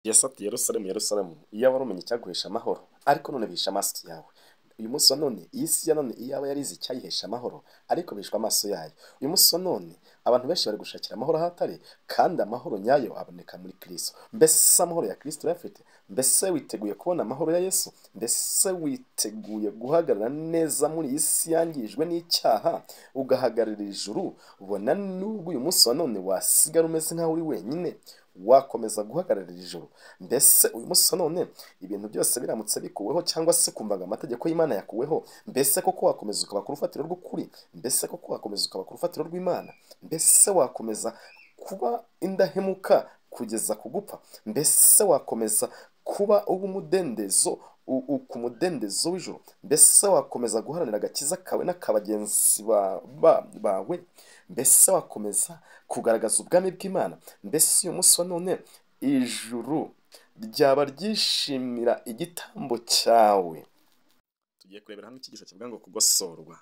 Yesu ati Yerusalemu, Yerusalemu, iyaba wari umenye icyaguhesha amahoro, ariko none bihishe amaso yawe. Uyu munsi wa none, iyi si ya none, iyaba yarize icyayihesha amahoro, ariko bihishwe amaso yayo. Uyu munsi wa none, abantu benshi bari gushakira amahoro aho atari, kandi amahoro nyayo aboneka muri Kristo. Mbese amahoro ya Kristo urayafite? Mbese witeguye kubona amahoro ya Yesu? Mbese witeguye guhagarara neza muri iyi si yangijwe n'icyaha, ugahagararira ijuru? Ubona nubwo uyu munsi wa none wasigara umeze nk'aho uri wenyine, wakomeza guhagararira ijuru. Mbese uyu munsi wa none ibintu byose biramutse bikuweho, cyangwa se kumva ngo amategeko y'Imana yakuweho, mbese koko wakomeza ukaba ku rufatiro rw'ukuri? Mbese koko wakomeza ukaba ku rufatiro rw'Imana? Mbese wakomeza kuba indahemuka kugeza ku gupfa? Mbese wakomeza kuba uw'umudendezo ku mudendezo w'ijuru? Mbese wakomeza guharanira agakiza kawe n'akabagenzi bawe? Mbese wakomeza kugaragaza ubwami bw'Imana? Mbese uyu munsi wa none ijuru ryaba ryishimira igitambo cyawe? Tugiye kurebera hamwe icyigisho kivuga ngo kugosorwa.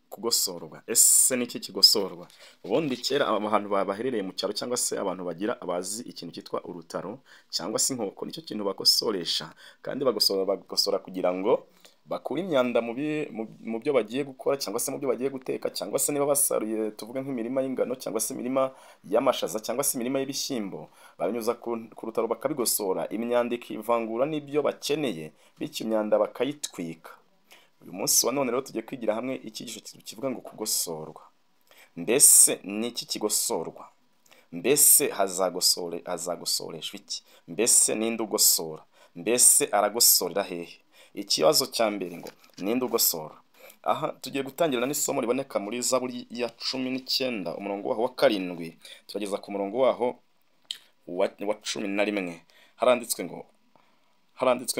Kugosorwa, ese ni iki kigosorwa? Ubundi kera abantu baherereye mu cyaro, cyangwa se abantu bagira abazi ikintu cyitwa urutaro cyangwa se inkoko, nicyo kintu bakosoresha, kandi bagosora kugira ngo bakure imyanda mu byo bagiye gukora, cyangwa se mu byo bagiye guteka, cyangwa se niba basaruye tuvuge nk'imirima y'ingano, cyangwa se imirima y'amashaza, cyangwa se imirima y'ibishyimbo, babinyuza ku rutaro bakabigosora, imyanda ikivangura n'ibyo bakeneye, bityo imyanda bakayitwika. Uyu munsi wa none rero tugiye kwigira hamwe icyigisho kivuga ngo kugosorwa. Mbese ni iki kigosorwa? Mbese hazagosoreshwa iki? Mbese ninde ugosora? Mbese aragosorera hehe? Ikibazo cya mbere ngo ninde ugosora? Aha tugiye gutangirana n'isomo riboneka muri Zaburi ya 19, umurongo waho wa 7, turageza ku murongo waho wa 11. Haranditswe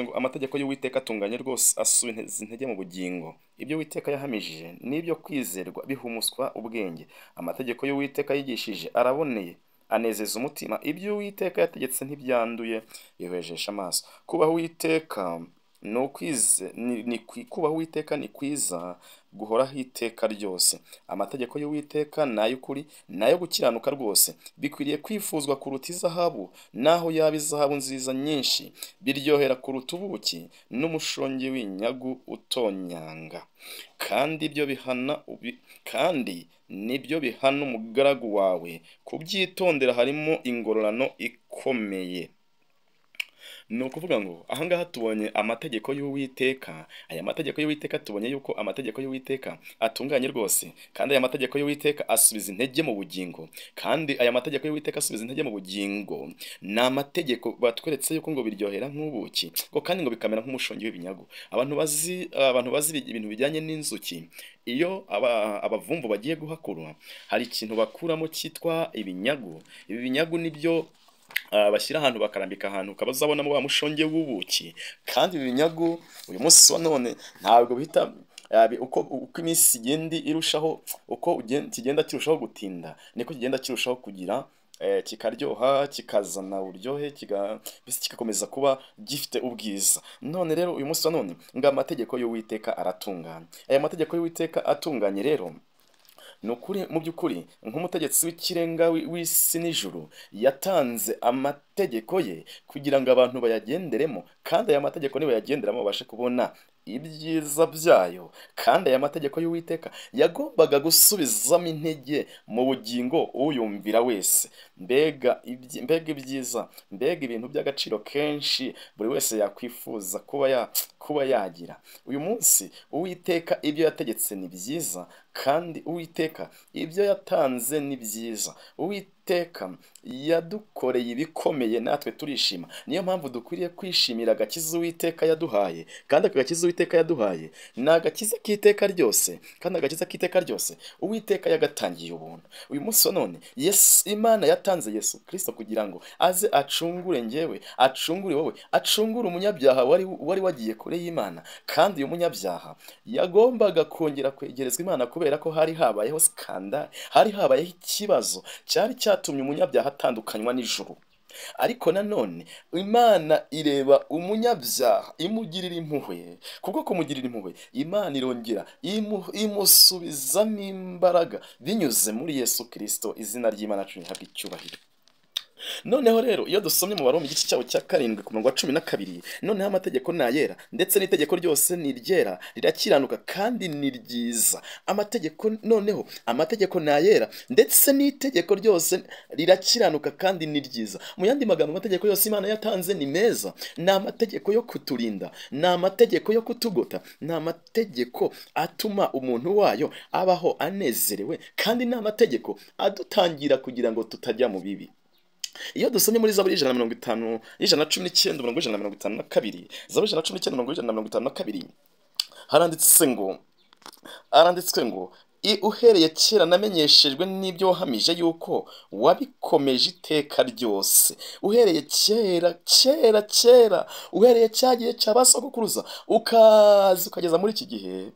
ngo amategeko y'Uwiteka atunganye rwose, asubiza intege mu bugingo. Ibyo Uwiteka yahamije n'ibyo kwizerwa, bihumuswa ubwenge. Amategeko y'Uwiteka yigishije araboneye, anezeza umutima. Ibyo Uwiteka yategetse ntibyanduye, bihwejesha amaso. Kubaha Uwiteka ni ukwize, ni kubaha Uwiteka ni kwiza, guhoraho iteka ryose. Amategeko y'Uwiteka ni ay'ukuri, ni ayo gukiranuka rwose. Bikwiriye kwifuzwa kuruta izahabu, naho yaba izahabu nziza nyinshi. Biryohera kuruta ubuki n'umushongi w'inyagu utonyanga. Kandi ibyo bihana kandi nibyo bihana umugaragu wawe, kubyitondera harimo ingororano ikomeye. Ni ukuvuga ngo ahangaha tubonye amategeko y'Uwiteka. Aya mategeko y'Uwiteka tubonye yuko amategeko y'Uwiteka atunganye rwose, kandi aya mategeko y'Uwiteka asubiza intege mu bugingo, kandi aya mategeko y'Uwiteka asubiza intege mu bugingo ni amategeko batweretse yuko ngo biryohera nk'ubuki, ngo kandi ngo bikamera nk'umushongi w'ibinyagu. Abantu bazi ibintu bijyanye n'inzuki, iyo abavumvu bagiye guhakura hari ikintu bakuramo cyitwa ibinyagu. Ibi binyagu nibyo bashyira ahantu bakarambika ahantu, ukabazabonamo wa mushonge w'ubuki. Kandi ibi binyagu uyu munsi wa none ntabwo bihita, uko iminsi igenda irushaho, uko kigenda kirushaho gutinda, niko kigenda kirushaho kugira kikaryoha, kikazana uburyohe, kikakomeza kuba gifite ubwiza. None rero uyu munsi wa none ngo amategeko y'Uwiteka aratunganye. Aya mategeko y'Uwiteka atunganye rero ni ukuri, mu by'ukuri nk'umutegetsi w'ikirenga w'isi n'ijuru yatanze amategeko ye kugira ngo abantu bayagenderemo, kandi aya mategeko nibayagenderamo babashe kubona ibyiza byayo. Kandi aya mategeko y'Uwiteka yagombaga gusubizamo intege mu bugingo uyumvira wese. Mbega ibyiza, mbega ibintu by'agaciro kenshi buri wese yakwifuza kuba yagira. Uyu munsi Uwiteka ibyo yategetse ni byiza, kandi Uwiteka ibyo yatanze ni byiza. Uwiteka yadukoreye ibikomeye, natwe turishima. Niyo mpamvu dukwiriye kwishimira agakiza Uwiteka yaduhaye, kandi agakiza Uwiteka yaduhaye ni agakiza k'iteka ryose, kandi agakiza k'iteka ryose Uwiteka yagatangiye ubuntu. Uyu munsi wa none Yesu, Imana yatanze Yesu Kristo kugira ngo aze acungure njyewe, acungure wowe, acungure umunyabyaha wari wagiye kure y'Imana. Kandi uyu munyabyaha yagombaga kongera kwegerezwa Imana, kubera ko hari habayeho skandale, hari habayeho ikibazo cyari cyatumye umunyabyaha atandukanywa n'ijuru. Ariko nanone Imana ireba umunyabyaha imugirira impuhwe, kubwo kumugirira impuhwe Imana irongera imusubizamo imbaraga binyuze muri Yesu Kristo. Izina ry'Imana rihabwe icyubahiro. Noneho rero iyo dusomye mu Baroma igice cyabo cya 7 ku murongo wa 12, noneho amategeko ni ayera, ndetse n'itegeko ryose ni iryera, rirakiranuka kandi ni ryiza. Amategeko, noneho amategeko ni ayera, ndetse n'itegeko ryose rirakiranuka kandi ni ryiza. Mu yandi magambo, amategeko yose Imana yatanze ni meza, ni amategeko yo kuturinda, ni amategeko yo kutugota, ni amategeko atuma umuntu wayo abaho anezerewe, kandi ni amategeko adutangira kugira ngo tutajya mu bibi. Iyo dusomye muri Zaburi 150, 119, umurongo 152, Zaburi 119, umurongo 152, haranditswe ngo uhereye kera namenyeshejwe n'ibyo wahamije yuko wabikomeje iteka ryose. Uhereye kera kera kera, uhereye cya gihe cya ba sogokuruza ukaza ukageza muri iki gihe,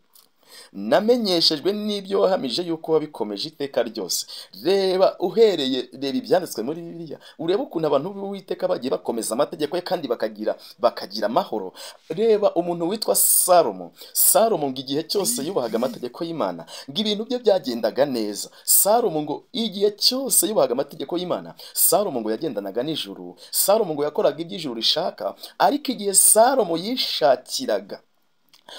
namenyeshejwe n'ibyo wahamije yuko wabikomeje iteka ryose. Reba uhereye, reba ibyanditswe muri Bibiliya, urebe ukuntu abantu b'Uwiteka bagiye bakomeza amategeko ye kandi bakagira amahoro. Reba umuntu witwa Salomo. Salomo ngo igihe cyose yubahaga amategeko y'Imana, ngo ibintu bye byagendaga neza. Salomo ngo igihe cyose yubahaga amategeko y'Imana, Salomo ngo yagendanaga n'ijuru, Salomo ngo yakoraga iby'ijuru rishaka. Ariko igihe Salomo yishakiraga,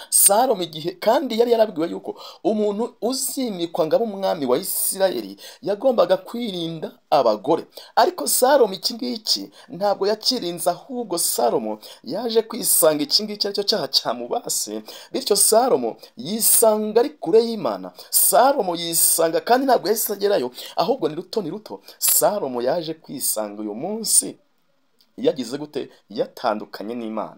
Salomo igihe kandi yari yarabwiwe yuko umuntu uzimikwa ngo abe umwami wa Isirayeli yagombaga kwirinda abagore, ariko Salomo iki ngiki ntabwo yakirinze, ahubwo Salomo yaje kwisanga iki ngiki aricyo cyaha cyamubase. Bityo Salomo yisanga ari kure y'Imana. Salomo yisanga, kandi ntabwo yahise agerayo, ahubwo ni ruto ni ruto Salomo yaje kwisanga uyu munsi yagize gute? Yatandukanye n'Imana.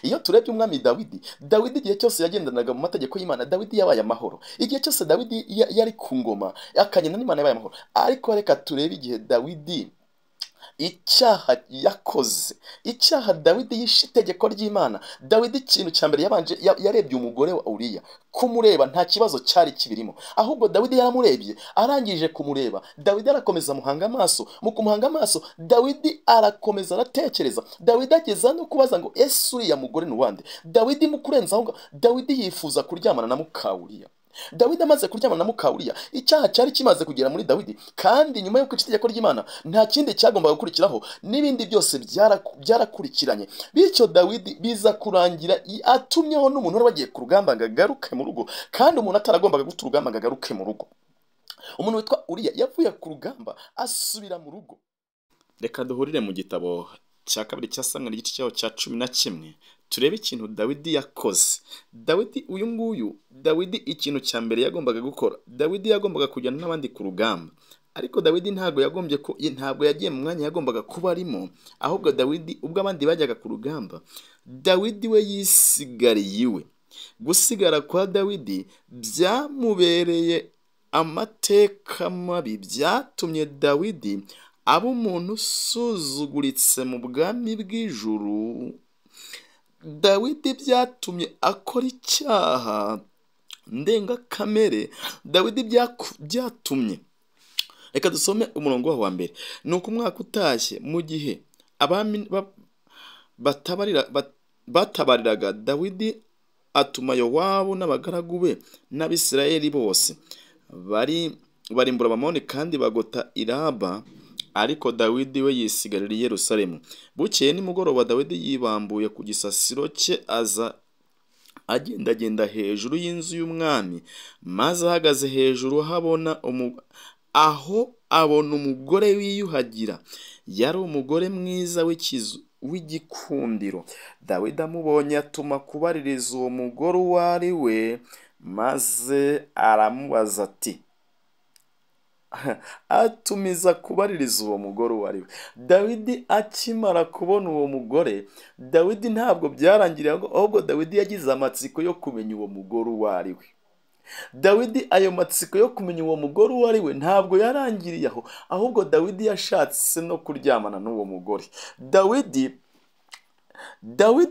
Iyo turebye umwami Dawidi, Dawidi igihe cyose yagendanaga mu mategeko y'Imana, Dawidi yabaye amahoro. Igihe cyose Dawidi yari ku ngoma akagenda n'Imana yabaye amahoro. Ariko reka turebe igihe Dawidi icyaha yakoze, icyaha Dawidi yishe itegeko ry'Imana. Dawidi ikintu cya mbere yabanje yarebye umugore wa Uriya. Kumureba nta kibazo cyari kibirimo, ahubwo Dawidi yaramurebye, arangije kumureba Dawidi arakomeza amuhanga amaso. Mu kumuhanga amaso Dawidi arakomeza aratekereza. Dawidi ageza no kubaza ngo ese uriya mugore ni uwande? Dawidi mu kurenza aho ngaho, Dawidi yifuza kuryamana na muka Uriya. Dawidi amaze kuryamana na muka Uriya, icyaha cyari kimaze kugera muri Dawidi, kandi nyuma yo kwica itegeko ry'Imana nta kindi cyagombaga gukurikiraho, n'ibindi byose byarakurikiranye. Bityo Dawidi biza kurangira atumyeho n'umuntu wari wagiye ku rugamba ngo agaruke mu rugo, kandi umuntu ataragombaga guta urugamba ngo agaruke mu rugo. Umuntu witwa Uriya yavuye ku rugamba asubira mu rugo. Reka duhurire mu gitabo cya 2 cya Samweli igice cyaho cya 11, turebe ikintu Dawidi yakoze. Dawidi uyu nguyu, Dawidi ikintu cya mbere yagombaga gukora, Dawidi yagombaga kujyana n'abandi ku rugamba. Ariko Dawidi ntabwo yagombye ko, ntabwo yagiye mu mwanya yagombaga kuba arimo, ahubwo Dawidi ubwo abandi bajyaga ku rugamba, Dawidi we yisigariye iwe. Gusigara kwa Dawidi byamubereye amateka mabi, byatumye Dawidi aba umuntu usuzuguritse mu bwami bw'ijuru. Dawidi byatumye akora icyaha ndengakamere. Dawidi byatumye, reka dusome umurongo wa mbere. Nuko umwaka utashye, mu gihe abami batabariraga, Dawidi atuma Yowabu n'abagaragu be n'Abisirayeli bose barimbura Abamoni kandi bagota Iraba, ariko Dawidi we yisigarira i Yerusalemu. Bukeye nimugoroba Dawidi yibambuye ku gisasiro cye, aza agendagenda hejuru y'inzu y'umwami, maze ahagaze hejuru habona aho abona umugore wiyuhagira. Yari umugore mwiza w'igikundiro. Dawidi amubonye atuma kubaririza uwo mugore uwo ari we, maze aramubaza ati, atumiza kubaririza uwo mugore uwo ari we. Dawidi akimara kubona uwo mugore, Dawidi ntabwo byarangiriye, ahubwo Dawidi yagize amatsiko yo kumenya uwo mugore uwo ari we. Dawidi ayo matsiko yo kumenya uwo mugore uwo ari we ntabwo yarangiriye aho, ahubwo Dawidi yashatse no kuryamana n'uwo mugore. Dawidi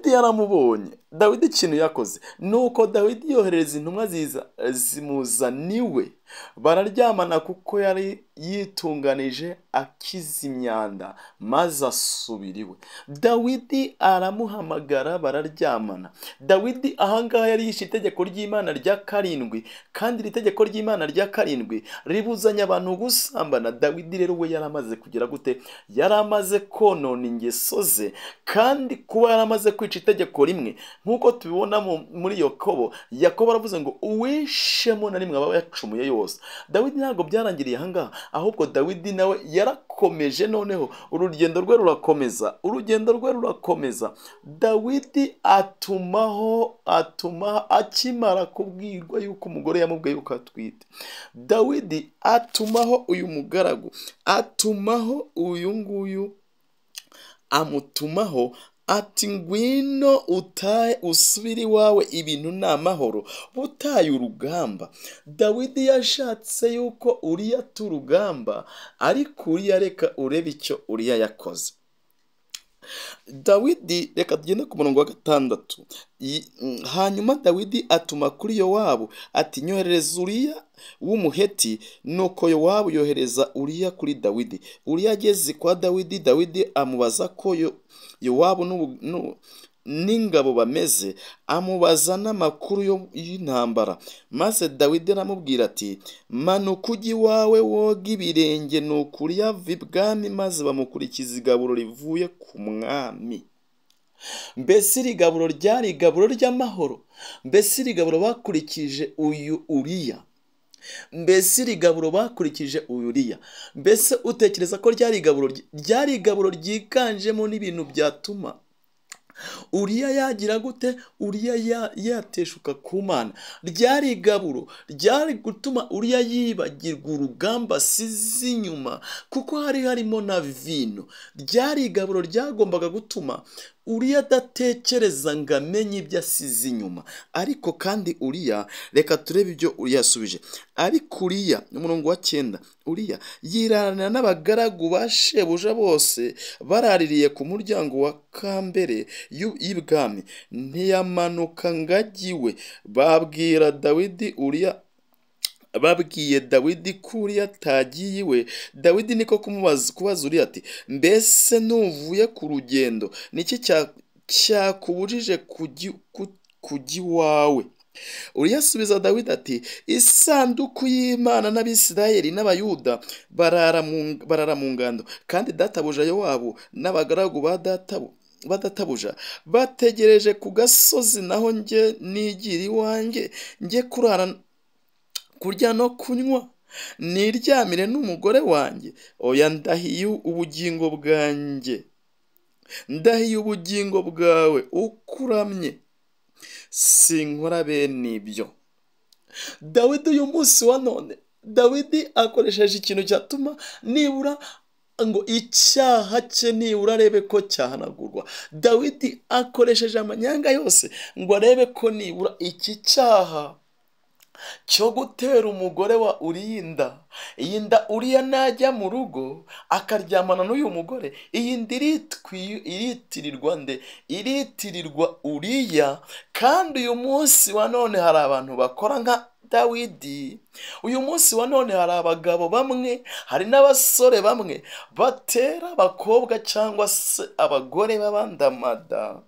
yaramubonye. Dawidi ikintu yakoze nuko Dawidi yohereza intumwa ziza zimuzaniwe. Bararyamana kuko yari yitunganije akiza imyanda, maze asubira iwe. Dawidi aramuhamagara bararyamana. Dawidi ahangaha yari yishe itegeko ry'Imana rya karindwi, kandi iri tegeko ry'Imana rya karindwi ribuzanya abantu gusambana. Dawidi rero we yari amaze kugira gute? Yari amaze konona ingeso ze, kandi kuba yari amaze kwica itegeko rimwe, nk'uko tubibona muri Yakobo. Yakobo aravuze ngo uwishemo na rimwe aba yacumuye yose. Dawidi ntabwo byarangiriye ahangaha, ahubwo Dawidi nawe yarakomeje, noneho urugendo rwe rurakomeza, urugendo rwe rurakomeza. Dawidi atumaho, atuma akimara kubwirwa yuko umugore yamubwiye yuko atwite. Dawidi atumaho uyu mugaragu, atumaho uyu nguyu, amutumaho ati ngwino utahe usubire iwawe, ibintu ni amahoro, butaye urugamba. Dawidi yashatse yuko Uriya ata urugamba, ariko Uriya reka urebe icyo Uriya yakoze. Dawidi, reka tugende ku murongo wa 6. Hanyuma Dawidi atuma kuri Yowabu ati nyoherereza Uriya w'Umuheti. Nuko Yowabu yohereza Uriya kuri Dawidi. Uriya ageze kwa Dawidi, Dawidi amubaza ko Yowabu n'ingabo bameze, amubaza n'amakuru y'intambara. Maze Dawidi aramubwira ati manuka ujye iwawe woge ibirenge. Nuko Uriya ava ibwami, maze bamukurikiza igaburo rivuye ku mwami. Mbese iri gaburo ryari igaburo ry'amahoro? Mbese iri gaburo bakurikije uyu Uriya? Mbese iri gaburo bakurikije uyu Uriya? Mbese utekereza ko ryari igaburo ryari igaburo ryiganjemo n'ibintu byatuma Uriya yagira gute? Uriya yateshuka ku Mana. Ryari igaburo ryari gutuma Uriya yibagirwa urugamba asize inyuma, kuko hari harimo na vino. Ryari igaburo ryagombaga gutuma Uriya adatekereza ngo amenye ibyo asize inyuma. Ariko kandi Uriya, reka turebe ibyo Uriya yasubije. Ariko Uriya, umurongo wa 9, Uriya yirarana n'abagaragu ba shebuja bose baraririye ku muryango wa kambere y'ibwami, ntiyamanuka ngo ajye iwe. Babwira Dawidi Uriya, babwiye Dawidi ko Uriya atagiye iwe. Dawidi niko kubaza Uriya ati mbese nuvuye ku rugendo niki cyakubujije kujya iwawe? Uriya asubiza Dawidi ati isanduku y'Imana n'Abisirayeli n'Abayuda barara mu ngando, kandi databuja Yowabu n'abagaragu ba databuja bategereje ku gasozi, naho njye nigira iwanjye njye kurara kurya no kunywa, niryamire n'umugore wanjye. Oya, ndahiye ubugingo bwanjye, ndahiye ubugingo bwawe ukuramye, sinkora bene ibyo. Dawidi uyu munsi wa none, Dawidi akoresheje ikintu cyatuma nibura ngo icyaha cye nibura arebe ko cyahanagurwa. Dawidi akoresheje amanyanga yose ngo arebe ko nibura iki cyaha cyo gutera umugore wa Uriya inda, iyi nda Uriya najya mu rugo akaryamana n'uyu mugore, iyi nda iritirirwa nde? Iritirirwa Uriya. Kandi uyu munsi wa none hari abantu bakora nka Dawidi. Uyu munsi wa none hari abagabo bamwe, hari n'abasore bamwe batera abakobwa cyangwa se abagore b'abandamada,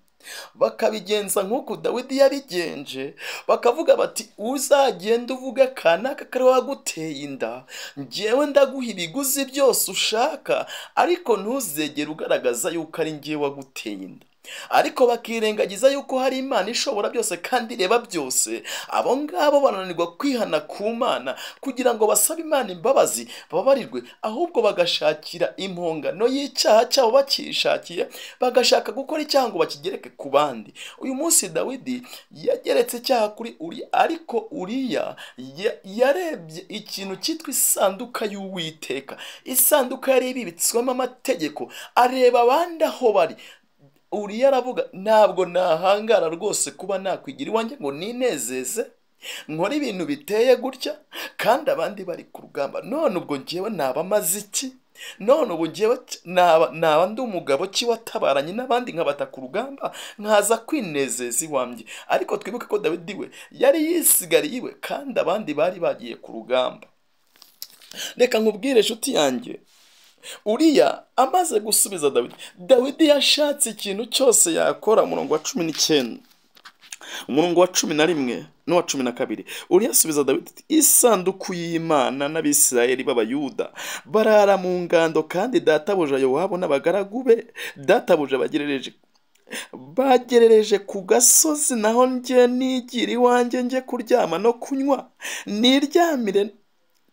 bakabigenza nk'uko Dawidi yabigenje, bakavuga bati uzagenda uvuge kanaka kari waguteye inda, njyewe ndaguha ibiguzi byose ushaka, ariko ntuzegere ugaragaza yuko ari njyewe waguteye inda. Ariko bakirengagiza yuko hari Imana ishobora byose kandi ireba byose. Abo ngabo bananirwa kwihana ku Mana kugira ngo basabe Imana imbabazi bababarirwe, ahubwo bagashakira impongano y'icyaha cyabo bakishakiye, bagashaka gukora icyaha ngo bakigereke ku bandi. Uyu munsi Dawidi yageretse icyaha kuri Uriya, ariko Uriya yarebye ikintu cyitwa isanduka y'Uwiteka, isanduka yari ibibitswemo amategeko, areba abandi aho bari. Uriya aravuga ntabwo nahangara rwose kuba nakwigira iwanjye ngo ninezeze nkora ibintu biteye gutya kandi abandi bari ku rugamba. None ubwo njyewe naba maze iki? None ubu njyewe naba ndi umugabo ki watabaranye n'abandi nkabata ku rugamba nkaza kwinezeza iwanjye? Ariko twibuke ko Dawidi we yari yisigariye iwe kandi abandi bari bagiye ku rugamba. Reka nkubwire inshuti yanjye, Uriya amaze gusubiza Dawidi, Dawidi yashatse ikintu cyose yakora. Umurongo wa 19, umurongo wa 11 n'uwa 12, Uriya asubiza Dawidi ati: isanduku y'Imana n'Abisirayeli b'Abayuda barara mu ngando, kandi databuja Yowabu n'abagaragu be databuja bagerereje ku gasozi, naho njye nigira iwanjye njye kuryama no kunywa, niryamire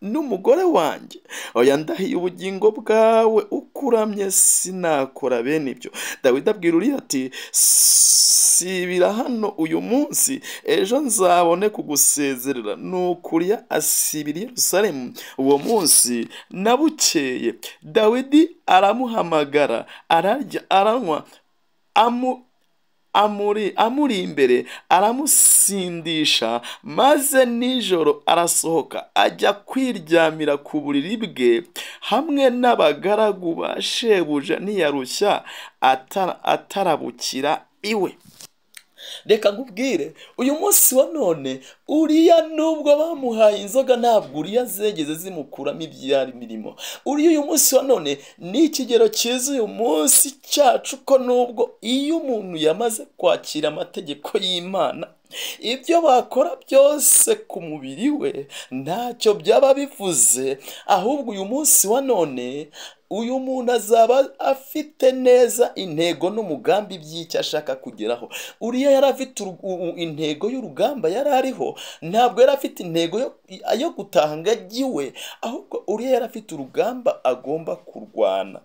n'umugore wanjye. Oya, ndahiye ubugingo bwawe ukuramye, sinakora bene ibyo. Dawidi abwira Uriya ati: sibira hano uyu munsi, ejo nzabone kugusezerera. Nuko Uriya asibira i Yerusalemu uwo munsi na bukeye. Dawidi aramuhamagara, ararya aranywa, amuri imbere aramusindisha, maze nijoro arasohoka ajya kwiryamira ku buriri bwe hamwe n'abagaragu ba shebuja, ntiyarushya atarabukira iwe. Reka nkubwire, uyu munsi wa none Uriya nubwo bamuhaye inzoga, ntabwo Uriya zegeze zimukuramo ibyari mirimo. Uriya uyu munsi wa none ni ikigero cyiza uyu munsi cyacu, ko nubwo iyo umuntu yamaze kwakira amategeko y'Imana, ibyo bakora byose ku mubiri we ntacyo byaba bivuze, ahubwo uyu munsi wa none uyu muntu azaba afite neza intego n'umugambi by'icyo ashaka kugeraho. Uriya yari afite intego y'urugamba yari ariho, ntabwo yari afite intego yo gutaha ngo ajye iwe, ahubwo Uriya yari afite urugamba agomba kurwana.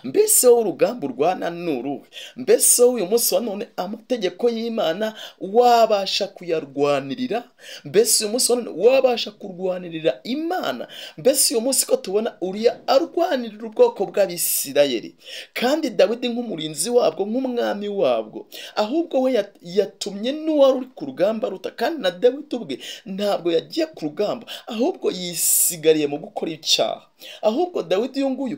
Mbese wowe urugamba urwana ni uruhe? Mbese wowe uyu munsi wa none amategeko y'Imana wabasha kuyarwanirira? Mbese uyu munsi wa none wabasha kurwanirira Imana? Mbese uyu munsi ko tubona Uriya arwanirira ubwoko bw'Abisirayeli, kandi Dawidi nk'umurinzi wabwo, nk'umwami wabwo, ahubwo we yatumye n'uwari uri ku rugamba ruta, kandi na Dawidi ubwe ntabwo yagiye ku rugamba, ahubwo yisigariye mu gukora icyaha. Ahubwo Dawidi uyu nguyu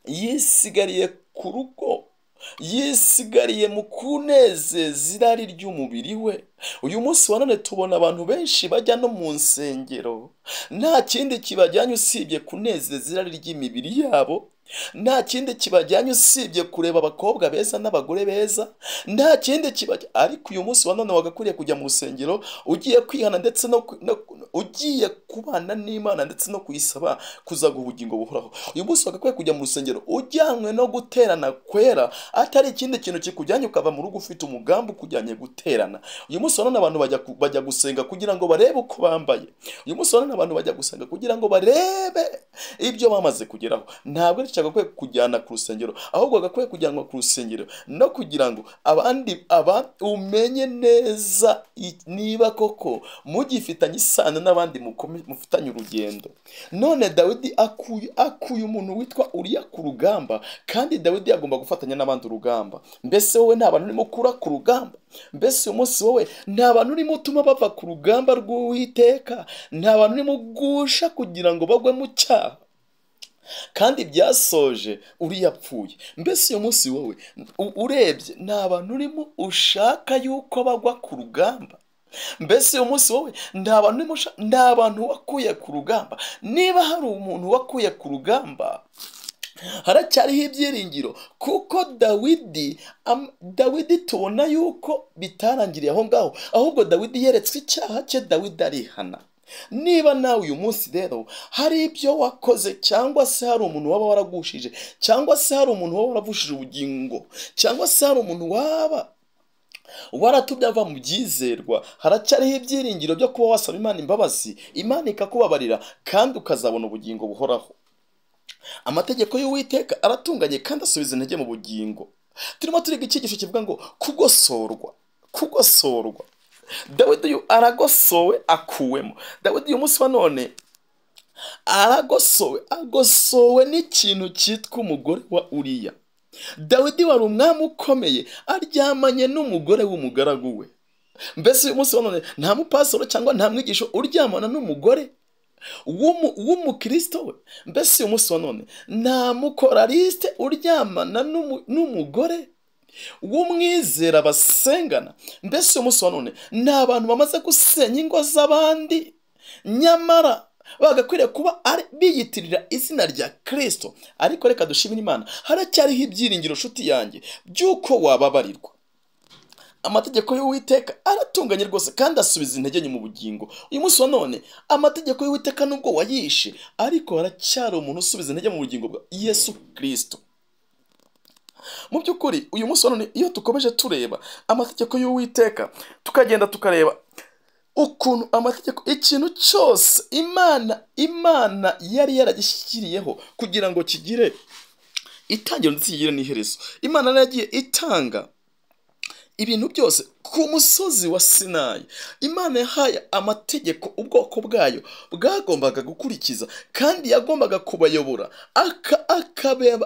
yisigariye ku rugo, yisigariye mu kunezeza irari ry'umubiri we. Uyu munsi wa none tubona abantu benshi bajya no mu nsengero, nta kindi kibajyanye usibye kunezeza irari ry'imibiri yabo, nta kindi kibajyanye usibye kureba abakobwa beza n'abagore beza, nta kindi kibajyanye. Ariko uyu munsi wa none wagakwiriye kujya mu rusengero ugiye kwihana, ndetse no ugiye kubana n'Imana, ndetse no kuyisaba kuzaguha ubugingo buhoraho. Uyu munsi wagakwiye kujya mu rusengero ujyanywe no guterana kwera, atari ikindi kintu kikujyanye ukava mu rugo ufite umugambi ukujyanye guterana. Uyu munsi wa none abantu bajya gusenga kugira ngo barebe uko bambaye. Uyu munsi wa none abantu bajya gusenga kugira ngo barebe ibyo bamaze kugeraho. Ntabwo ari agakwiye kujyana ku rusengero, ahubwo agakwiye kujyanwa ku rusengero no kugira ngo abandi umenye neza niba koko mugifitanye isano n'abandi mufitanye urugendo. None Dawidi akuye umuntu witwa Uriya ku rugamba, kandi Dawidi agomba gufatanya n'abandi urugamba. Mbese wowe nta bantu urimo ukura ku rugamba? Mbese uyu munsi wowe nta bantu urimo utuma bava ku rugamba rw'Uwiteka? Nta bantu urimo ugusha kugira ngo bagwe mu cyaha? Kandi byasoje Uriya apfuye. Mbese uyu munsi wowe urebye nta bantu urimo ushaka yuko bagwa ku rugamba? Mbese uyu munsi wowe nta bantu wakuye ku rugamba? Niba hari umuntu wakuye ku rugamba, haracyariho ibyiringiro, kuko Dawidi tubona yuko bitarangiriye aho ngaho, ahubwo Dawidi yeretswe icyaha cye, Dawidi arihana. Niba nawe uyu munsi rero hari ibyo wakoze, cyangwa se hari umuntu waba waragushije, cyangwa se hari umuntu waba waravushije ubugingo, cyangwa se hari umuntu waba waratumye ava mu byizerwa, haracyariho ibyiringiro byo kuba wasaba Imana imbabazi, Imana ikakubabarira, kandi ukazabona ubugingo buhoraho. Amategeko y'Uwiteka aratunganye kandi asubiza intege mu bugingo. Turimo turiga icyigisho kivuga ngo kugosorwa, kugosorwa. Dawidi uyu aragosowe, akuwemo. Dawidi uyu munsi wa none aragosowe, agosowe n'ikintu cyitwa umugore wa Uriya. Dawidi wari umwami ukomeye, aryamanye n'umugore w'umugaragu we. Mbese uyu munsi wa none nta mupasoro cyangwa nta mwigisho uryamana n'umugore w'umukristo we? Mbese uyu munsi wa none nta mukoraliste uryamana n'umugore w'umwizera basengana? Mbese uyu munsi wa none nta bantu bamaze gusenya ingo z'abandi? Nyamara bagakwiriye kuba biyitirira izina rya Kristo. Ariko reka dushimire Imana, haracyariho ibyiringiro nshuti yanjye by'uko wababarirwa. Amategeko y'Uwiteka aratunganye rwose kandi asubiza intege nke mu bugingo. Uyu munsi wa none amategeko y'Uwiteka nubwo wayishe, ariko haracyari umuntu usubiza intege mu bugingo bwa Yesu Kristo. Mu by'ukuri uyu munsi wa none iyo dukomeje tureba amategeko y'Uwiteka, tukagenda tukareba ukuntu amategeko, ikintu cyose Imana yari yaragishyiriyeho kugira ngo kigire itangiriro ndetse kigire n'iherezo. Imana yari yagiye itanga ibintu byose ku musozi wa Sinayi. Imana yahaye amategeko ubwoko bwayo bwagombaga gukurikiza, kandi yagombaga kubayobora,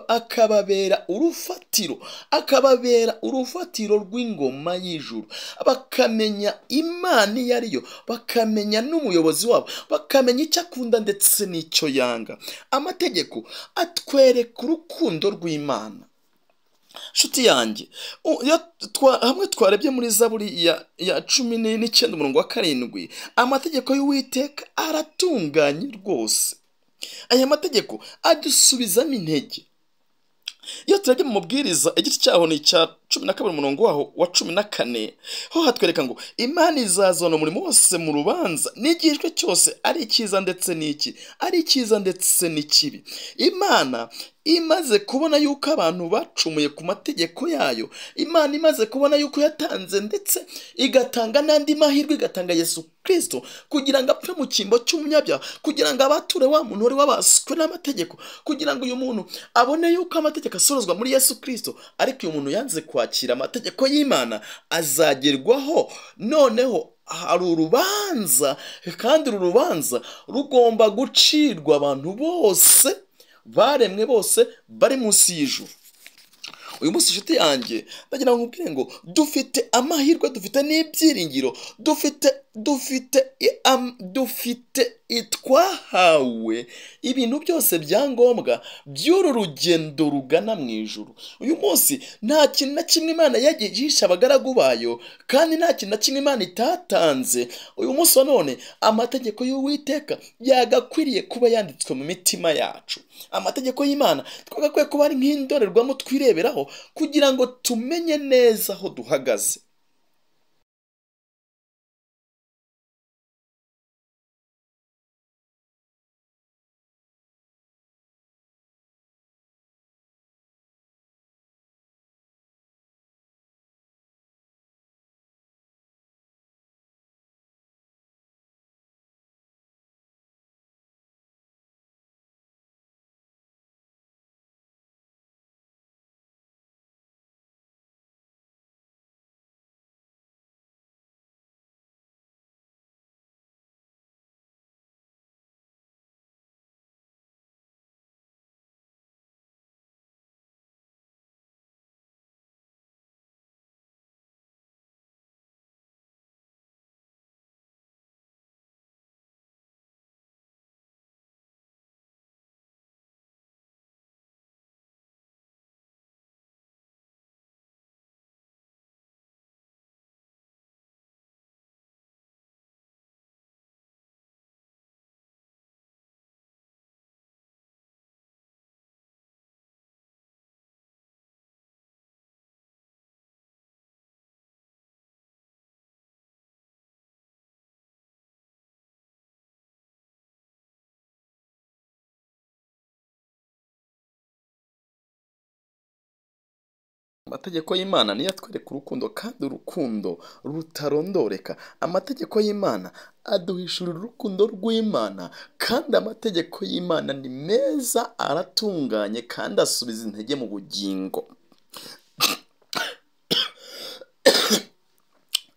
akababera urufatiro, akababera urufatiro rw'ingoma y'ijuru. Bakamenya Imana iyo ari yo, bakamenya n'umuyobozi wabo, bakamenya icyo akunda ndetse n'icyo yanga. Amategeko atwereka urukundo rw'Imana. Nshuti yanjye, hamwe twarebye muri Zaburi ya 19 umurongo wa 7, amategeko y'Uwiteka aratunganye rwose. Aya mategeko adusubizamo intege. Iyo turebye mu Mubwiriza igice cyaho ni icya 12 umurongo waho wa 14, ho hatwereka ngo Imana izazana umurimo wose mu rubanza, n'igihishwe cyose ari icyiza ndetse n'iki, ari icyiza ndetse n'ikibi. Imana imaze kubona yuko abantu bacumuye ku mategeko yayo, Imana imaze kubona yuko yatanze ndetse igatanga n'andi mahirwe, igatanga Yesu Kristo kugira ngo apfe mu cyimbo cy'umunyabyaha, kugira ngo abature wa muntu wari wabaswe n'amategeko, kugira ngo uyu muntu abone yuko amategeko asorozwa muri Yesu Kristo. Ariko uyu muntu yanze kwakira amategeko y'Imana, azagerwaho. Noneho hari urubanza, kandi uru rubanza rugomba gucirwa abantu bose baremwe bose bari munsi y'ijuru. Uyu munsi inshuti yanjye ndagira ngo nkubwire ngo dufite amahirwe, dufite n'ibyiringiro, dufite twahawe ibintu byose byangombwa by'uru rugendo rugana mu ijuru. Uyu munsi nta kintu na kimwe Imana yagiye ihisha abagaragu bayo, kandi nta kintu na kimwe Imana itatanze. Uyu munsi wa none amategeko y'Uwiteka yagakwiriye kuba yanditswe mu mitima yacu. Amategeko y'Imana twagakwiye kuba ari nk'indorerwamo twireberaho kugira ngo tumenye neza aho duhagaze. Amategeko y'Imana niyo atwereka urukundo, kandi urukundo rutarondoreka. Amategeko y'Imana aduhishurira urukundo rw'Imana, kandi amategeko y'Imana ni meza, aratunganye kandi asubiza intege mu bugingo.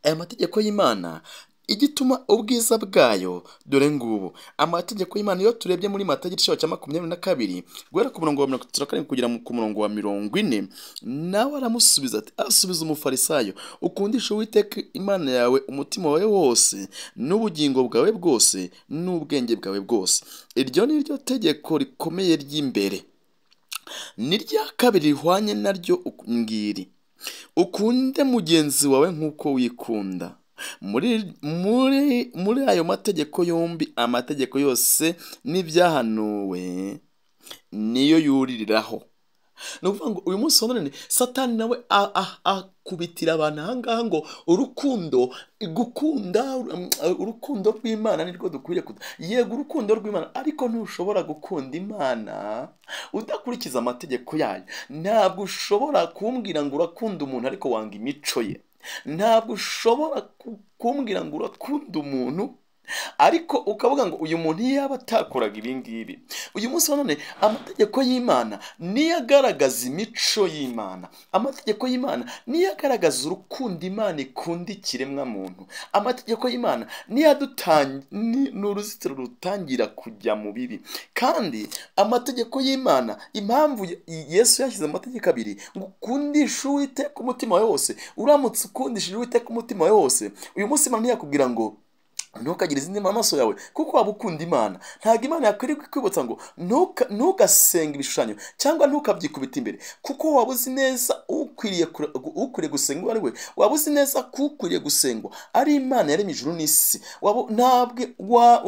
Aya mategeko y'Imana igituma ubwiza bwayo dore ngubu. Amategeko y'Imana iyo turebye muri Matayo igice cya 22 guhera ku murongo wa 37 kugera ku murongo wa 40, nawe aramusubiza ati, asubiza umufarisayo, ukundisha Uwiteka Imana yawe umutima wawe wose n'ubugingo bwawe bwose n'ubwenge bwawe bwose. Iryo ni ryo tegeko rikomeye ry'imbere. N'irya kabiri rihwanye naryo ngiri: ukunde mugenzi wawe nk'uko wikunda. Muri ayo mategeko yombi, amategeko yose n'ibyahanuwe niyo yuririraho. Ni ukuvuga ngo uyu munsi wa none Satani nawe akubitira abantu ahangaha ngo urukundo, gukunda urukundo rw'Imana nirwo dukwiriye yego urukundo rw'Imana, ariko ntushobora gukunda Imana udakurikiza amategeko yayo. Ntabwo ushobora kumbwira ngo urakunda umuntu ariko wanga imico ye. Ntabwo ushobora kumbwira ngo urakunda umuntu ariko ukavuga ngo uyu muntu yaba atakoraga ibi ngibi. Uyu munsi wa none amategeko y'Imana niyo agaragaza imico y'Imana. Amategeko y'Imana niyo agaragaza urukundo Imana ikunda ikiremwa muntu. Amategeko y'Imana niyo ni uruzitiro rutangira kujya mu bibi. Kandi amategeko y'Imana, impamvu Yesu yashyize amategeko abiri ngo ukundishe Uwiteka umutima wawe wose. Uramutse ukundishije Uwiteka umutima wawe wose, uyu munsi Imana ntiyakubwira ngo ntukagire izindi mu maso yawe, kuko waba ukunda Imana. Ntabwo Imana yakwiriye kwibutsa ngo ntugasenge ibishushanyo cyangwa ntukabyikubita imbere, kuko waba uzi neza ukwiriye gusengwa ari we, waba uzi neza ko ukwiriye gusengwa ari Imana yaremye ijuru n'isi. Ntabwo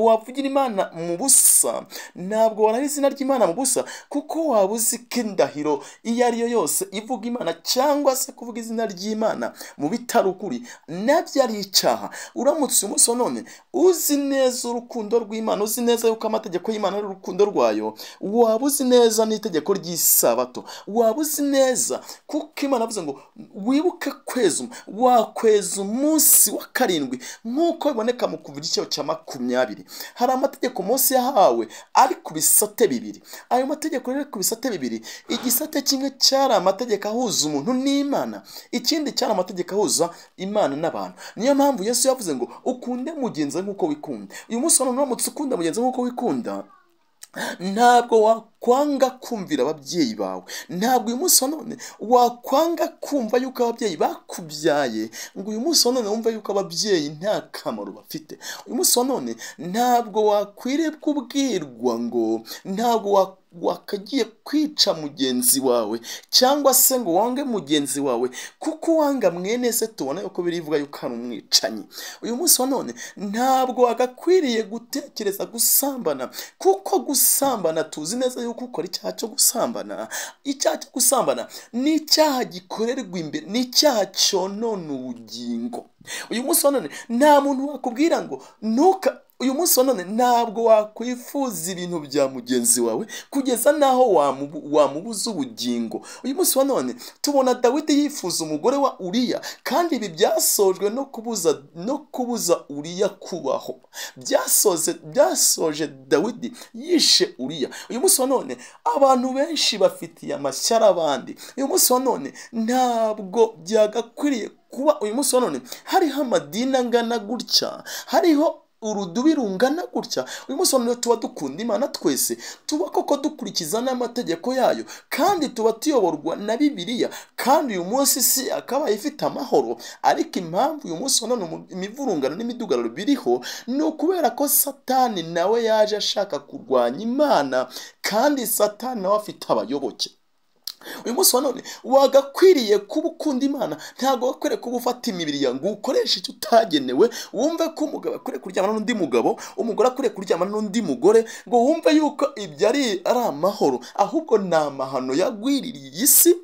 wavugira Imana mu busa, ntabwo warara izina ry'Imana mu busa, kuko waba uzi ko indahiro iyo ari yo yose ivuga Imana cyangwa se kuvuga izina ry'Imana mu bitari ukuri nabyo ari icyaha. Uramutse umunsi wa none uzi neza urukundo rw'Imana, uzi neza yuko amategeko y'Imana ari urukundo rwayo, waba uzi neza n'itegeko ry'isabato, waba uzi neza kuko Imana avuze ngo wibuke kweza, wakweza umunsi wa karindwi nk'uko biboneka mu Kuva igice cya 20. Hari amategeko Mose yahawe ari ku bisate bibiri. Ayo mategeko rero ku bisate bibiri, igisate kimwe cyari amategeko ahuza umuntu n'Imana, ikindi cyari amategeko ahuza Imana n'abantu. Niyo mpamvu Yesu yavuze ngo ukunde mugenzi nk'uko wikunda. Uyu munsi wa none uramutse ukunda mugenzi nk'uko wikunda, ntabwo wakwanga kumvira ababyeyi bawe. Ntabwo uyu munsi wa none wakwanga kumva yuko ababyeyi bakubyaye, ngo uyu munsi wa none wumve yuko ababyeyi nta kamaro bafite. Uyu munsi wa none ntabwo wakwiriye kubwirwa ngo ntabwo wakagiye kwica mugenzi wawe cyangwa se ngo wange mugenzi wawe, kuko wanga mwene se tubona yuko birivuga yuko ari umwicanyi. Uyu munsi wa none ntabwo wagakwiriye gutekereza gusambana, kuko gusambana tuzi neza yuko ukora icyaha cyo gusambana. Icyaha cyo gusambana ni icyaha gikorerwa imbere, ni icyaha cyonona ubugingo. Uyu munsi wa none nta muntu wakubwira ngo ntuka. Uyu munsi wa none ntabwo wakwifuza ibintu bya mugenzi wawe kugeza naho wamubuza ubugingo. Uyu munsi wa none tubona Dawidi yifuza umugore wa Uriya, kandi ibi byasojwe no kubuza Uriya kubaho. Byasoje Dawidi yishe Uriya. Uyu munsi wa none abantu benshi bafitiye amashyari abandi. Uyu munsi wa none ntabwo byagakwiriye kuba uyu munsi wa none hariho amadini angana gutya, hariho urudubi rungana gutya. Uyu munsi wa none tuba dukunda Imana twese, tuba koko dukurikiza n'amategeko yayo, kandi tuba tuyoborwa na Bibiliya, kandi uyu munsi si akabaye ifite amahoro. Ariko impamvu uyu munsi wa none imivurungano n'imidugararo biriho ni ukubera ko Satani nawe yaje ashaka kurwanya Imana, kandi Satani nawe afite abayoboke. Uyu munsi wa none wagakwiriye kuba ukunda Imana, ntabwo wakwiriye kuba ufata imibiri yawe ngo ukoreshe icyo utagenewe, wumve ko umugabo akwiriye kuryamana n'undi mugabo, umugore akwiriye kuryamana n'undi mugore, ngo wumve yuko ibyo ari amahoro, ahubwo ni amahano yagwiririye isi.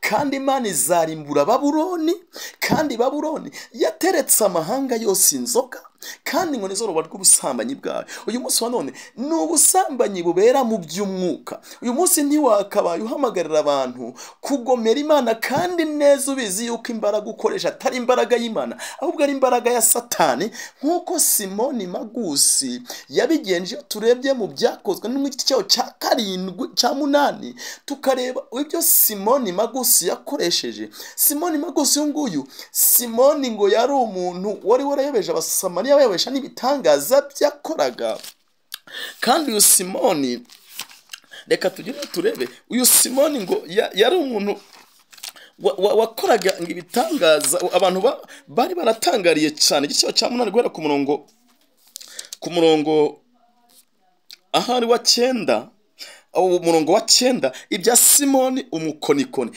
Kandi Imana izarimbura Babuloni, kandi Babuloni yateretse amahanga yose inzoka, kandi ngo nizo ruba rw'ubusambanyi bwawe. Uyu munsi wa none ni ubusambanyi bubera mu by'umwuka. Uyu munsi ntiwakabaye uhamagarira abantu kugomera Imana, kandi neza ubizi yuko imbaraga ukoresha atari imbaraga y'Imana, ahubwo ari imbaraga ya Satani, nk'uko Simoni Magusi yabigenje. Iyo turebye mu Byakozwe n'igice cyaho cya 7 cya 8, tukareba ibyo Simoni Magusi yakoresheje. Simoni Magusi uyu nguyu, Simoni ngo yari umuntu wari warayobeje Abasamariya, bayobesha n'ibitangaza byakoraga. Kandi uyu Simoni, reka tugire turebe, uyu Simoni ngo yari umuntu wakoraga ngo ibitangaza, abantu bari baratangariye cyane. Igice cya 8 guhera ku murongo ahari wa 9, Umurongo wa 9, ibya Simoni umukonikoni.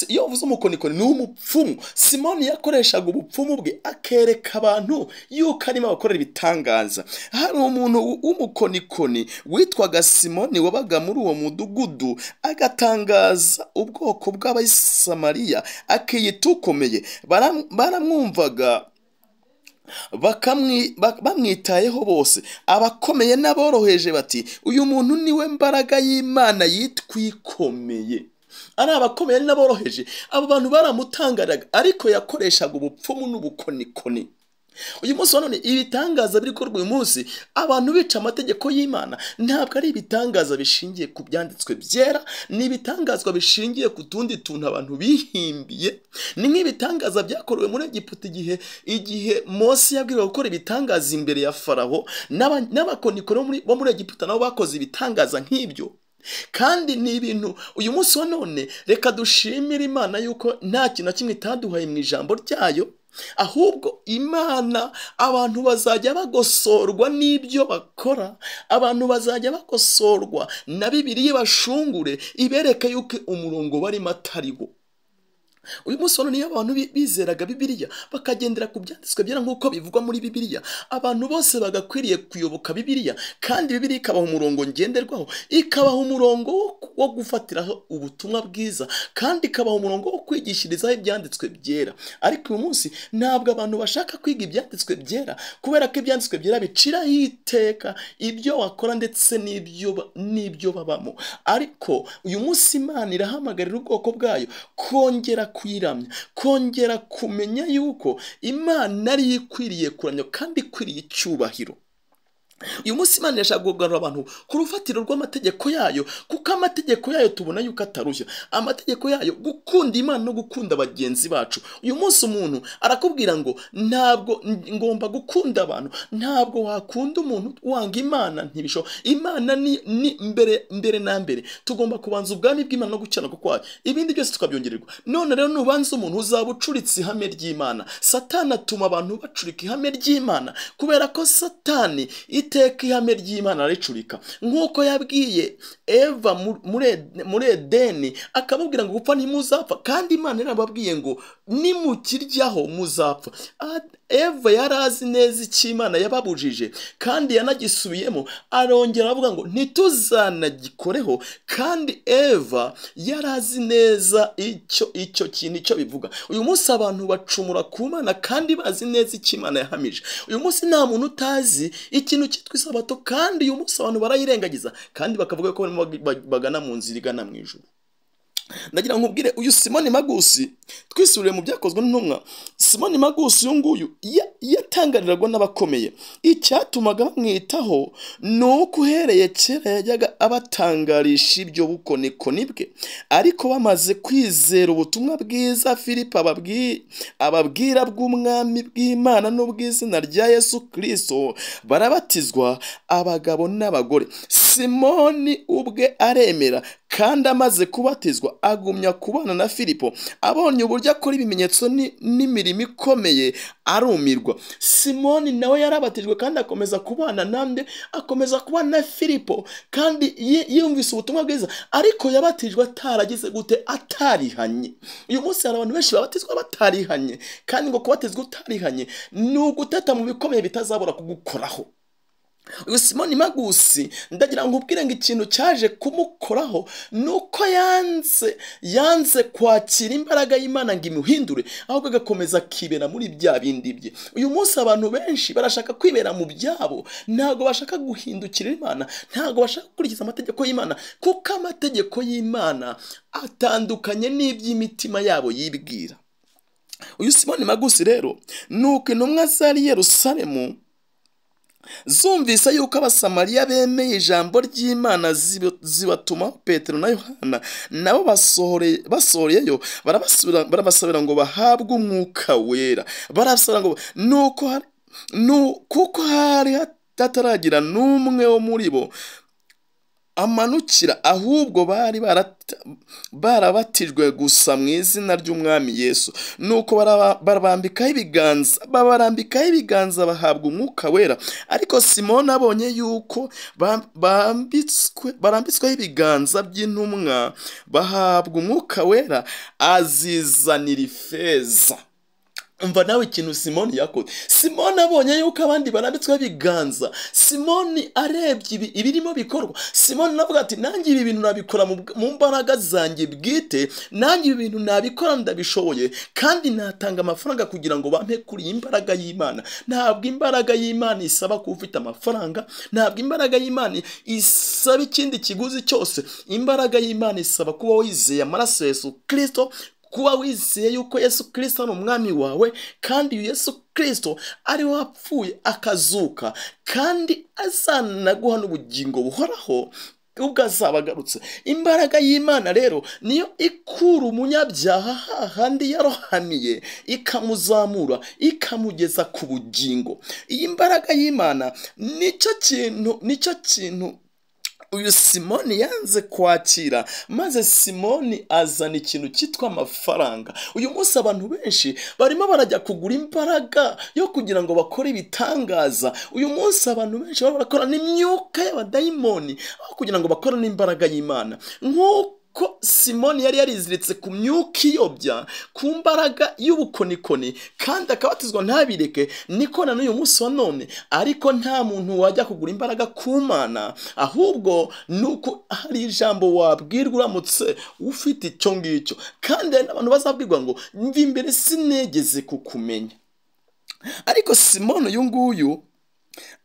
Iyo uvuze umukonikoni ni umupfumu. Simoni yakoreshaga ubupfumu bwe akereka abantu yuko arimo abakorera ibitangaza. Hari umuntu w'umukonikoni witwaga Simoni wabaga muri uwo mudugudu, agatangaza ubwoko bw'Abasamariya, akiyita ukomeye. Baramwumvaga bamwitayeho bose, abakomeye n'aboroheje, bati uyu muntu niwe mbaraga y'Imana yitwa ikomeye. Ari abakomeye n'aboroheje, abo bantu baramutangaraga, ariko yakoreshaga ubupfumu n'ubukonikoni. Uyu munsi wa none ibitangaza biri gukorwa uyu munsi, abantu bica amategeko y'Imana, ntabwo ari ibitangaza bishingiye ku byanditswe byera, ni ibitangazwa bishingiye ku tundi tuntu abantu bihimbiye. Ni nk'ibitangaza byakorewe muri Egiputa igihe Mose yabwirwaga gukora ibitangaza imbere ya Faraho, n'abakonikoni bo muri Egiputa nabo bakoze ibitangaza nk'ibyo. Kandi ni ibintu uyu munsi wa none reka dushimire Imana yuko nta kintu na kimwe itaduhaye mu ijambo ryayo, ahubwo Imana abantu bazajya bagosorwa n'ibyo bakora, abantu bazajya bagosorwa na Bibiliya bashungure ibereke yuko umurongo barimo atari wo. Uyu munsi wa none iyo abantu bizeraga Bibiliya bakagendera ku byanditswe byera nk'uko bivugwa muri Bibiliya, abantu bose bagakwiriye kuyoboka Bibiliya, kandi Bibiliya ikabaha umurongo ngenderwaho, ikabaha umurongo wo gufatiraho ubutumwa bwiza, kandi ikabaha umurongo wo kwigishirizaho ibyanditswe byera. Ariko uyu munsi ntabwo abantu bashaka kwiga ibyanditswe byera, kubera ko ibyanditswe byera biciraho iteka ibyo wakora ndetse n'ibyo babamo. Ariko uyu munsi Imana irahamagarira ubwoko bwayo kongera kuyiramya, kongera kumenya yuko Imana ari ikwiriye kuramya kandi ikwiriye icyubahiro. Uyu munsi Imana irashaka kugarura abantu ku rufatiro rw'amategeko yayo, kuko amategeko yayo tubona yuko atarushya. Amategeko yayo gukunda Imana no gukunda bagenzi bacu. Uyu munsi umuntu arakubwira ngo ntabwo ngomba gukunda abantu, ntabwo wakunda umuntu wanga Imana, ntibishoboka. Imana ni mbere na mbere tugomba kubanza ubwami bw'Imana no gukiranuka kwayo, ibindi byose tukabyongererwa. None rero nubanza umuntu uzaba ucuritse ihame ry'Imana. Satani atuma abantu bacurika ihame ry'Imana, kubera ko Satani iteka ihame ry'Imana aricurika, nk'uko yabwiye Eva muri Edeni akamubwira ngo gupfa ntimuzapfa, kandi Imana yarababwiye ngo nimukiryaho muzapfa. Eva yari azi neza icyo Imana yababujije, kandi yanagisubiyemo, arongera avuga ngo ntituzanagikoreho. Kandi Eva yari azi neza icyo kintu icyo bivuga. Uyu munsi abantu bacumura ku Mana kandi bazi neza icyo Imana yahamije. Uyu munsi nta muntu utazi ikintu cyitwa isabato, kandi uyu munsi abantu barayirengagiza, kandi bakavuga ko barimo bagana mu nzira igana mu ijuru. Ndagira ngo nkubwire uyu Simoni Magusi, twisubiriye mu byakozwe n'intumwa. Simoni Magusi uyu nguyu yatangarirwaga n'abakomeye. Icyatumaga bamwitaho ni uko uhereye kera yajyaga abatangarisha ibyo bukonikoni bwe. Ariko bamaze kwizera ubutumwa bwiza Filipo ababwira bw'umwami bw'Imana n'ubw'izina rya Yesu Kristo, barabatizwa abagabo n'abagore. Simoni ubwe aremera, kandi amaze kubatizwa agumya kubana na Filipo. Abonye uburyo akora ibimenyetso n'imirimo ikomeye arumirwa. Simoni nawe yarabatijwe kandi akomeza kubana nande, akomeza kubana na Filipo, kandi yumvise ubutumwa bwiza, ariko yabatijwe ataragize gute? Atarihanye. Uyu munsi hari abantu benshi babatizwa batarihanye, kandi ngo kubatizwa utarihanye ni ugutata mu bikomeye bitazabura kugukoraho. Uyu Simoni Magusi ndagira ngo ubwire ngo ikintu cyaje kumukoraho nuko yanze kwakira imbaraga y'Imana ngo imuhindure, ahubwo agakomeza akibera muri bya bindi bye. Uyu munsi abantu benshi barashaka kwibera mu byabo, ntabwo bashaka guhindukira Imana, ntabwo bashaka gukurikiza amategeko y'Imana, kuko amategeko y'Imana atandukanye n'iby'imitima yabo yibwira. Uyu Simoni Magusi rero nuko intumwa zari Yerusalemu zumvise yuko Abasamariya bemeye ijambo ry'Imana, zibatuma Petero na Yohana, nabo basohoreyeyo barabasabira ngo bahabwe umwuka wera. Barabasabira ngo nuko kuko hari hataragira n'umwe wo muri bo amanukira, ahubwo bari barabatijwe gusa mu izina ry'Umwami Yesu. Nuko barabambikaho ibiganza, babarambikaho ibiganza bahabwa Umwuka Wera. Ariko Simoni abonye yuko barambitsweho ibiganza by'intumwa bahabwa Umwuka Wera, azizanira ifeza. Umva nawe ikintu Simoni yakoze. Simoni abonye yuko abandi barambitsweho ibiganza, Simoni arebye ibirimo bikorwa, Simoni aravuga ati nanjye ibi bintu nabikora mu mbaraga zanjye bwite, nanjye ibi bintu nabikora ndabishoboye, kandi natanga amafaranga kugira ngo bampe kuri iyi mbaraga y'Imana. Ntabwo imbaraga y'Imana isaba kuba ufite amafaranga, ntabwo imbaraga y'Imana isaba ikindi kiguzi cyose. Imbaraga y'Imana isaba kuba wizeye amaraso ya Yesu Kristo, kuba wizeye yuko Yesu Kristo ari umwami wawe, kandi Yesu Kristo ari we wapfuye akazuka, kandi azanaguha n'ubugingo buhoraho ubwo azaba agarutse. Imbaraga y'Imana rero niyo ikura umunyabyaha hahandi yarohamiye, ikamuzamura, ikamugeza ku bugingo. Iyi mbaraga y'Imana nicyo kintu uyu Simoni yanze kwakira, maze Simoni azana ikintu cyitwa amafaranga. Uyu munsi abantu benshi barimo barajya kugura imbaraga yo kugira ngo bakore ibitangaza. Uyu munsi abantu benshi barimo barakora n'imyuka y'abadayimoni aho kugira ngo bakore n'imbaraga y'Imana. Nk'uko Simoni yari yariziritse ku myuka iyobya, ku mbaraga y'ubukonikoni, kandi akabatizwa ntabireke, niko na n'uyu munsi wa none. Ariko nta muntu wajya kugura imbaraga ku Mana, ahubwo nuko hari ijambo wabwirwa uramutse ufite icyo ngicyo. Kandi hari n'abantu bazabwirwa ngo mva imbere sinegeze kukumenya. Ariko Simoni uyu nguyu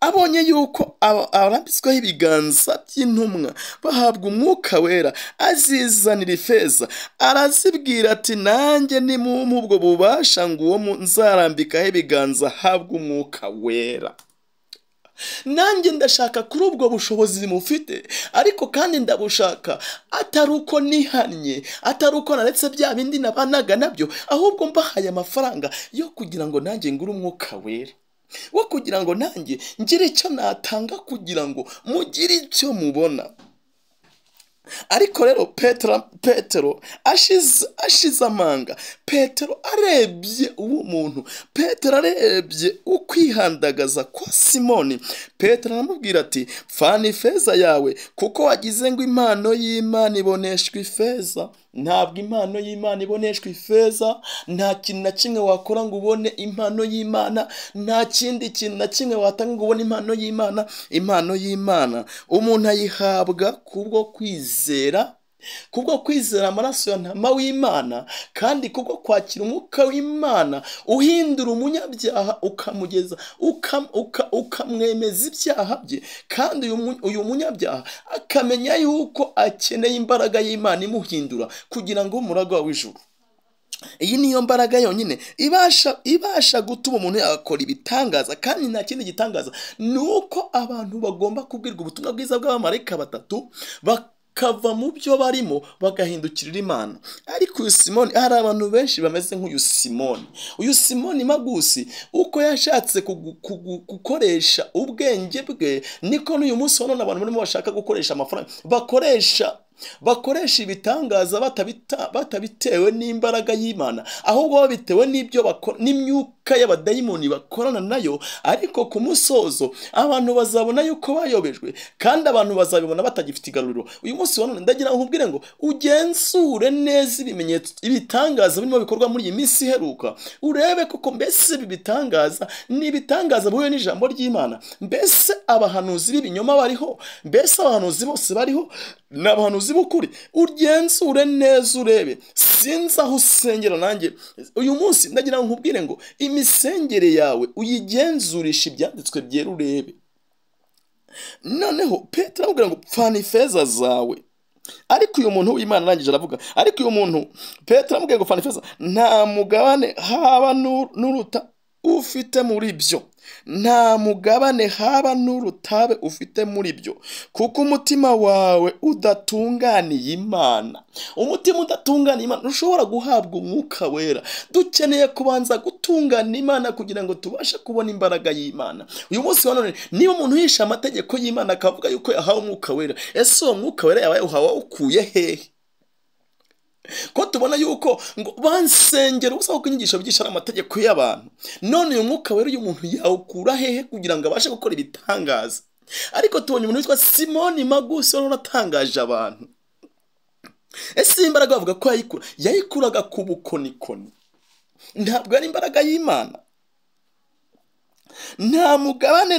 abonye yuko arambitsweho ibiganza by'intumwa bahabwa Umwuka Wera, azizanira ifeza, arazibwira ati nanjye nimumpa ubwo bubasha ngo uwo nzarambikaho ibiganza ahabwe Umwuka Wera. Nanjye ndashaka kuri ubwo bushobozi mufite, ariko kandi ndabushaka atari uko nihannye, atari uko naretse bya bindi nabanaga nabyo, ahubwo mbahaye amafaranga yo kugira ngo nanjye ngure Umwuka Wera, wo kugira ngo nanjye ngire icyo natanga kugira ngo mugire icyo mubona. Ariko rero Petero ashize amanga, Petero arebye uwo muntu, Petero arebye ukwihandagaza kwa Simoni, Petero aramubwira ati pfana ifeza yawe, kuko wagize ngo impano y'Imana iboneshwa ifeza. Ntabwo impano y'Imana iboneshwa ifeza. Nta kintu na kimwe wakora ngo ubone impano y'Imana, nta kindi kintu na kimwe watanga ngo ubone impano y'Imana. Impano y'Imana umuntu ayihabwa kubwo kwizera, kubwo kwizera amaraso ya ntama w'Imana, kandi kubwo kwakira Umwuka w'Imana uhindura umunyabyaha ukamugeza ukamwemeza ibyaha bye, kandi uyu munyabyaha akamenya yuko akeneye imbaraga y'Imana imuhindura kugira ngo umuragwa w'ijuru. Iyi niyo mbaraga yonyine ibasha gutuma umuntu yakora ibitangaza, kandi nta kindi gitangaza nuko abantu bagomba kubwirwa ubutumwa bwiza bw'abamarayika batatu bakava mu byo barimo bagahindukirira Imana. Ariko uyu Simoni, hari abantu benshi bameze nk'uyu Simoni. Uyu Simoni Magusi uko yashatse gukoresha ubwenge bwe, niko n'uyu munsi wa none abantu barimo bashaka gukoresha amafaranga, bakoresha ibitangaza batabitewe n'imbaraga y'Imana, ahubwo babitewe n'ibyo bakora, n'imyuka y'abadayimoni bakorana nayo. Ariko ku musozo abantu bazabona yuko bayobejwe, kandi abantu bazabibona batagifite igaruriro. Uyu munsi wa none ndagira ngo nkubwire ngo ugenzure neza ibimenyetso, ibitangaza birimo bikorwa muri iyi minsi iheruka, urebe koko mbese ibi bitangaza ni ibitangaza bihuye n'ijambo ry'Imana. Mbese abahanuzi b'ibinyoma bariho? Mbese abahanuzi bose bariho? Ni abahanuzi b'ukuri? Ugenzure neza urebe. Sinzi aho usengera, nanjye uyu munsi ndagira ngo nkubwire ngo imisengere yawe uyigenzurisha ibyanditswe byera urebe. Noneho Petero aramubwira ngo pfana ifeza zawe. Ariko uyu muntu w'Imana arangije aravuga, ariko uyu muntu Petero aramubwira ngo pfana ifeza, nta mugabane haba n'uruta ufite muri byo, nta mugabane haba n'urutabe ufite muri byo, kuko umutima wawe udatunganiye Imana. Umutima udatunganiye Imana ntushobora guhabwa umwuka wera. Dukeneye kubanza gutungana Imana kugira ngo tubashe kubona imbaraga y'Imana. Uyu munsi wa none niba umuntu yishe amategeko y'Imana akavuga yuko yahawe umwuka wera, ese uwo mwuka wera yabaye uwukuye hehe? Ko tubona yuko ngo bansengera ubusa kuko inyigisho bigisha ari amategeko y'abantu, none uyu mwuka wera uyu muntu yawukura hehe kugira ngo abashe gukora ibitangaza? Ariko tubonye umuntu witwa Simoni Magusi wari waratangaje abantu. Ese iyi mbaraga bavuga ko yayikuraga ku bukonikoni, ntabwo ari imbaraga y'Imana. Nta mugabane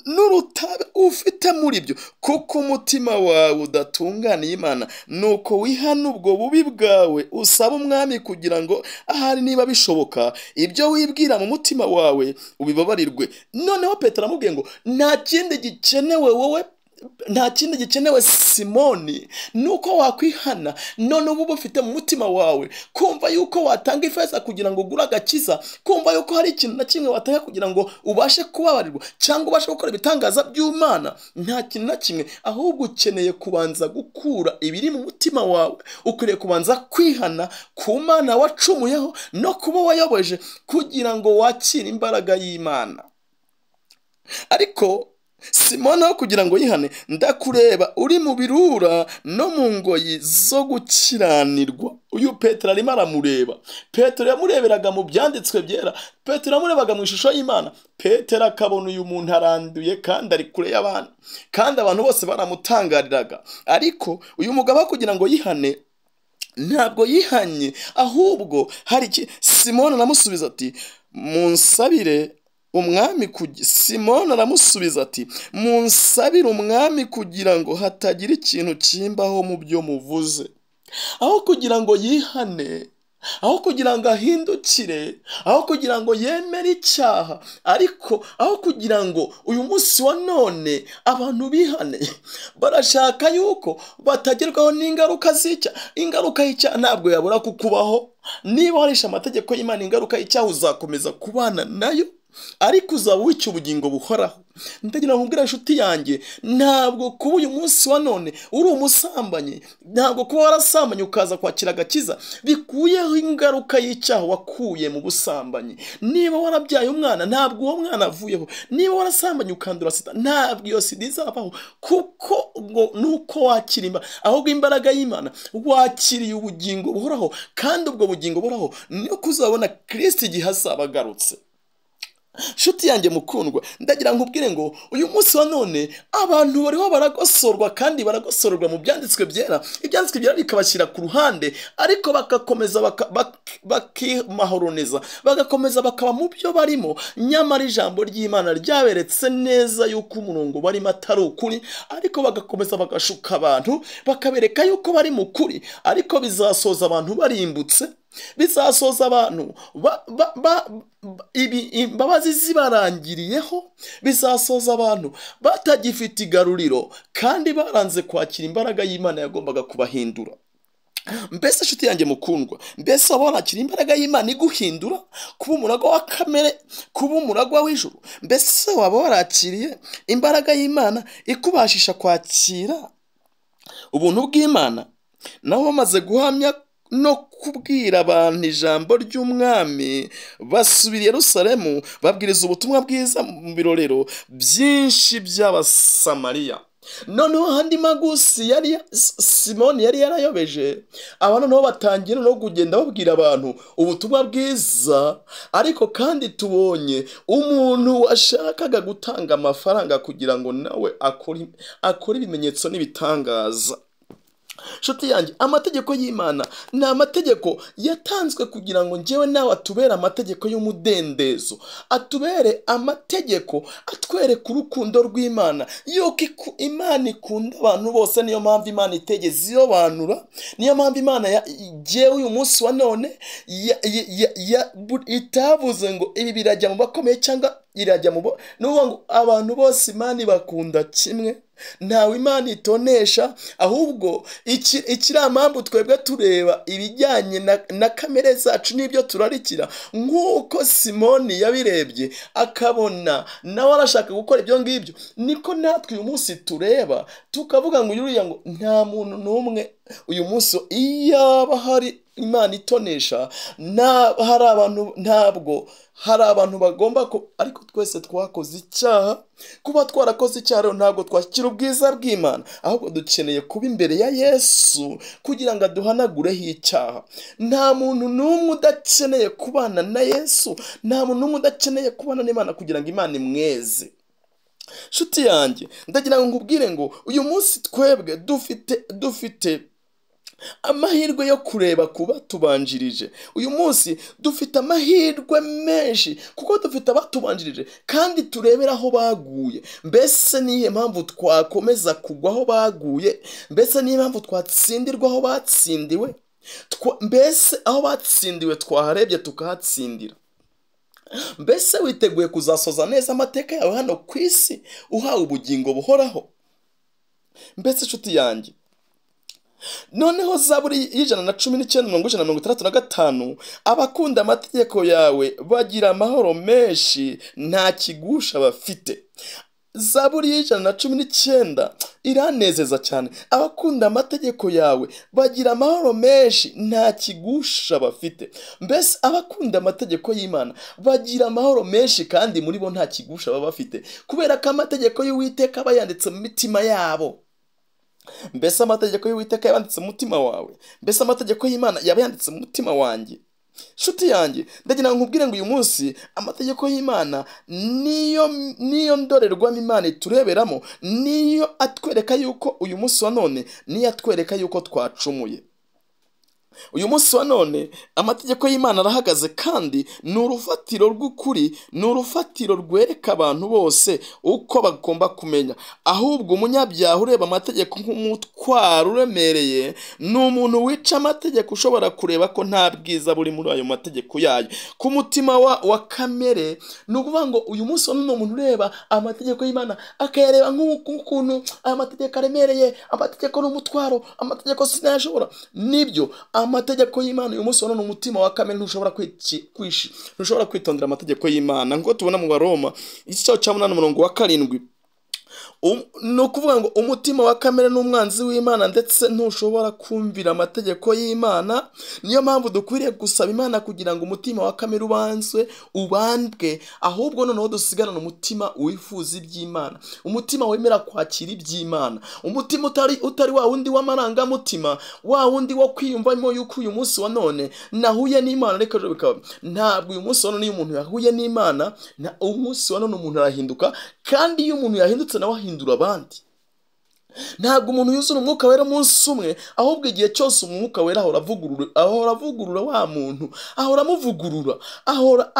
n'urutabe ufite muri byo, kuko umutima wawe udatunganiye Imana. Nuko wihana ubwo bubi bwawe, usaba umwami kugira ngo ahari niba bishoboka ibyo wibwira mu mutima wawe ubibabarirwe. Noneho Petero aramubwiye ngo nta kindi gikenewe wowe, nta kindi gikenewe Simoni, nuko wakwihana. None ubu ufite mu mutima wawe kumva yuko watanga ifeza kugira ngo ugure agakiza, kumva yuko hari ikintu na kimwe watanga kugira ngo ubashe kubabarirwa cyangwa ubashe gukora ibitangaza by'Imana, nta kintu na kimwe. Ahubwo ukeneye kubanza gukura ibiri mu mutima wawe, ukwiriye kubanza kwihana ku Mana wacumuyeho no kuba wayoboje kugira ngo wakire imbaraga y'Imana. Ariko Simoni aho kugira ngo yihane, ndakureba uri mu birura no mu ngoyi zo gukiranirwa. Uyu Petero arimo aramureba. Petero yamureberaga mu byanditswe byera, Petero yamurebaga mu ishusho y'Imana. Petero akabona uyu muntu aranduye kandi ari kure y'abantu, kandi abantu bose baramutangariraga. Ariko uyu mugabo kugira ngo yihane ntabwo yihanye, ahubwo hari iki. Simoni aramusubiza ati munsabire umwami. Simoni aramusubiza ati munsabire umwami kugira ngo hatagira ikintu kimbaho mu byo muvuze. Aho kugira ngo yihane, aho kugira ngo ahindukire, aho kugira ngo yemere icyaha, ariko aho kugira ngo uyu munsi wa none abantu bihane, barashaka yuko batagerwaho n'ingaruka z'icyaha. Ingaruka y'icyaha ntabwo yabura kukubaho. Niba warishe amategeko y'Imana, ingaruka y'icyaha uzakomeza kubana nayo, ariko uzaba wica ubugingo buhoraho. Ndagira ngo nkubwire inshuti yanjye, ntabwo kuba uyu munsi wa none uri umusambanyi, ntabwo kuba warasambanye ukaza kwakira agakiza bikuyeho ingaruka y'icyaha wakuye mu busambanyi. Niba warabyaye umwana, ntabwo uwo mwana avuyeho. Niba warasambanye ukandura sida, ntabwo iyo sida izabaho, kuko ngo nuko wakira imbaraga, ahubwo imbaraga y'Imana wakiriye ubugingo buhoraho, kandi ubwo bugingo buhoraho niko uzabona Kristo igihe azaba agarutse. Nshuti yanjye mukundwa, ndagira nkubwire ngo uyu munsi wa none abantu bariho baragosorwa, kandi baragosorwa mu byanditswe byera. Ibyanditswe byera bikabashyira ku ruhande, ariko bagakomeza bakimahoroneza, bagakomeza bakaba mu byo barimo. Nyamara ijambo ry'Imana ryaberetse neza yuko umurongo barimo atari ukuri, ariko bagakomeza bagashuka abantu, bakabereka yuko bari mu kuri, ariko bizasoza abantu barimbutse, bizasoza abantu imbabazi zibarangiriyeho, bizasoza abantu batagifite igaruriro kandi baranze kwakira imbaraga y'Imana yagombaga kubahindura. Mbese inshuti yanjye mukundwa, mbese waba warakira imbaraga y'Imana iguhindura kuba umuragwa wa kamere, kuba umuragwa w'ijuru? Mbese waba warakiriye imbaraga y'Imana ikubashisha kwakira ubuntu bw'Imana? Nabo bamaze guhamya no kubwira abantu ijambo ry'umwami, basubira i Yerusalemu babwiriza ubutumwa bwiza mu birorero byinshi by'Abasamariya. Noneho handi Magusi yari Simoni yari yarayobeje aba, noneho batangira no kugenda babwira abantu ubutumwa bwiza. Ariko kandi tubonye umuntu washakaga gutanga amafaranga kugira ngo nawe akore ibimenyetso n'ibitangaza. Nshuti yanjye, amategeko y'Imana ni amategeko yatanzwe kugira ngo njyewe nawe atubere amategeko y'umudendezo, atubere amategeko atwereka urukundo rw'Imana, yuko Imana ikunda abantu bose. Niyo mpamvu Imana itegeze irobanura, niyo mpamvu Imana jyewe uyu munsi wa none itavuze ngo ibi birajya mu bakomeye cyangwa irajya mu bo, ni ukuvuga ngo abantu bose Imana ibakunda kimwe. Ntawe Imana itonesha, ahubwo ikiramambu twebwe tureba ibijyanye na kamere zacu n'ibyo turarikira, nk'uko Simoni yabirebye akabona nawe arashaka gukora ibyo ngibyo, niko natwe uyu munsi tureba tukavuga ngo uriya ngo nta muntu n'umwe uyu munsi iyaba hari Imana itonesha, hari abantu, ntabwo hari abantu bagomba ko, ariko twese twakoze icyaha. Kuba twarakoze icyaha rero ntabwo twakira ubwiza bw'Imana, ahubwo dukeneye kuba imbere ya Yesu kugira ngo aduhanagureho icyaha. Nta muntu n'umwe udakeneye kubana na Yesu, nta muntu n'umwe udakeneye kubana n'Imana kugira ngo Imana imweze. Nshuti yanjye, ndagira ngo nkubwire ngo uyu munsi twebwe dufite amahirwe yo kureba kuba tubanjirije. Uyu munsi dufite amahirwe menshi kuko dufite abatubanjirije kandi turebera aho baguye. Mbese niye mpamvu twakomeza kugwa aho baguye? Mbese niye mpamvu twatsindirwa aho batsindiwe? Mbese aho batsindiwe twaharebye tukahatsindira? Mbese witeguye kuzasoza neza amateka yawe hano ku isi uhawe ubugingo buhoraho? Mbese nshuti yanjye, noneho Zaburi 119 mirongo 165, abakunda amategeko yawe bagira amahoro menshi, nta kigusha bafite. Zaburi 119 iranezeza cyane. Abakunda amategeko yawe bagira amahoro menshi, nta kigusha bafite. Mbese abakunda amategeko y'Imana bagira amahoro menshi kandi muri bo nta kigusha baba bafite, kubera ko amategeko y'Uwiteka aba yanditse mu mitima yabo. Mbese amategeko y'Uwiteka yanditse mu mutima wawe? Mbese amategeko y'Imana yaba yanditse mu mutima wanjye? Nshuti yanjye, ndagira ngo nkubwire ngo uyu munsi amategeko y'Imana niyo ndorerwamo Imana itureberamo, niyo atwereka yuko uyu munsi wa none, niyo atwereka yuko twacumuye. Uyu munsi wa none amategeko y'Imana arahagaze kandi ni urufatiro rw'ukuri, ni urufatiro rwereka abantu bose uko bagomba kumenya. Ahubwo umunyabyaha ureba amategeko nk'umutwaro uremereye ni umuntu wica amategeko, ushobora kureba ko nta bwiza buri muri ayo mategeko yayo. Ku mutima wa kamere, ni ukuvuga ngo uyu munsi wa none umuntu ureba amategeko y'Imana akayareba nk'ukuntu aya mategeko aremereye, amategeko ni umutwaro, amategeko sinayashobora. Nibyo, amategeko y'Imana uyu munsi wa none umutima wa kamere ntushobora kwitondera amategeko y'Imana, nk'uko tubona mu Baroma igice cya 8 umurongo wa 7. Ni ukuvuga ngo umutima wa kamere n'umwanzi w'Imana, ndetse ntushobora kumvira amategeko y'Imana. Niyo mpamvu dukwiriye gusaba Imana kugira ngo umutima wa kamere ubanzwe ubandwe, ahubwo noneho dusigarane umutima wifuza iby'Imana, umutima wemera kwakira iby'Imana, umutima utari wa wundi w'amarangamutima, wa wundi wo kwiyumvamo yuko uyu munsi wa none nahuye n'Imana reka ejo bikaba. Ntabwo uyu munsi wa none iyo umuntu yahuye n'Imana, umunsi wa none umuntu arahinduka, kandi iyo umuntu yahindutse nawe ahindura abandi. Ntabwo umuntu yuzura umwuka wera umunsi umwe, ahubwo igihe cyose umwuka wera ahora avugurura wa muntu, ahora amuvugurura, ahora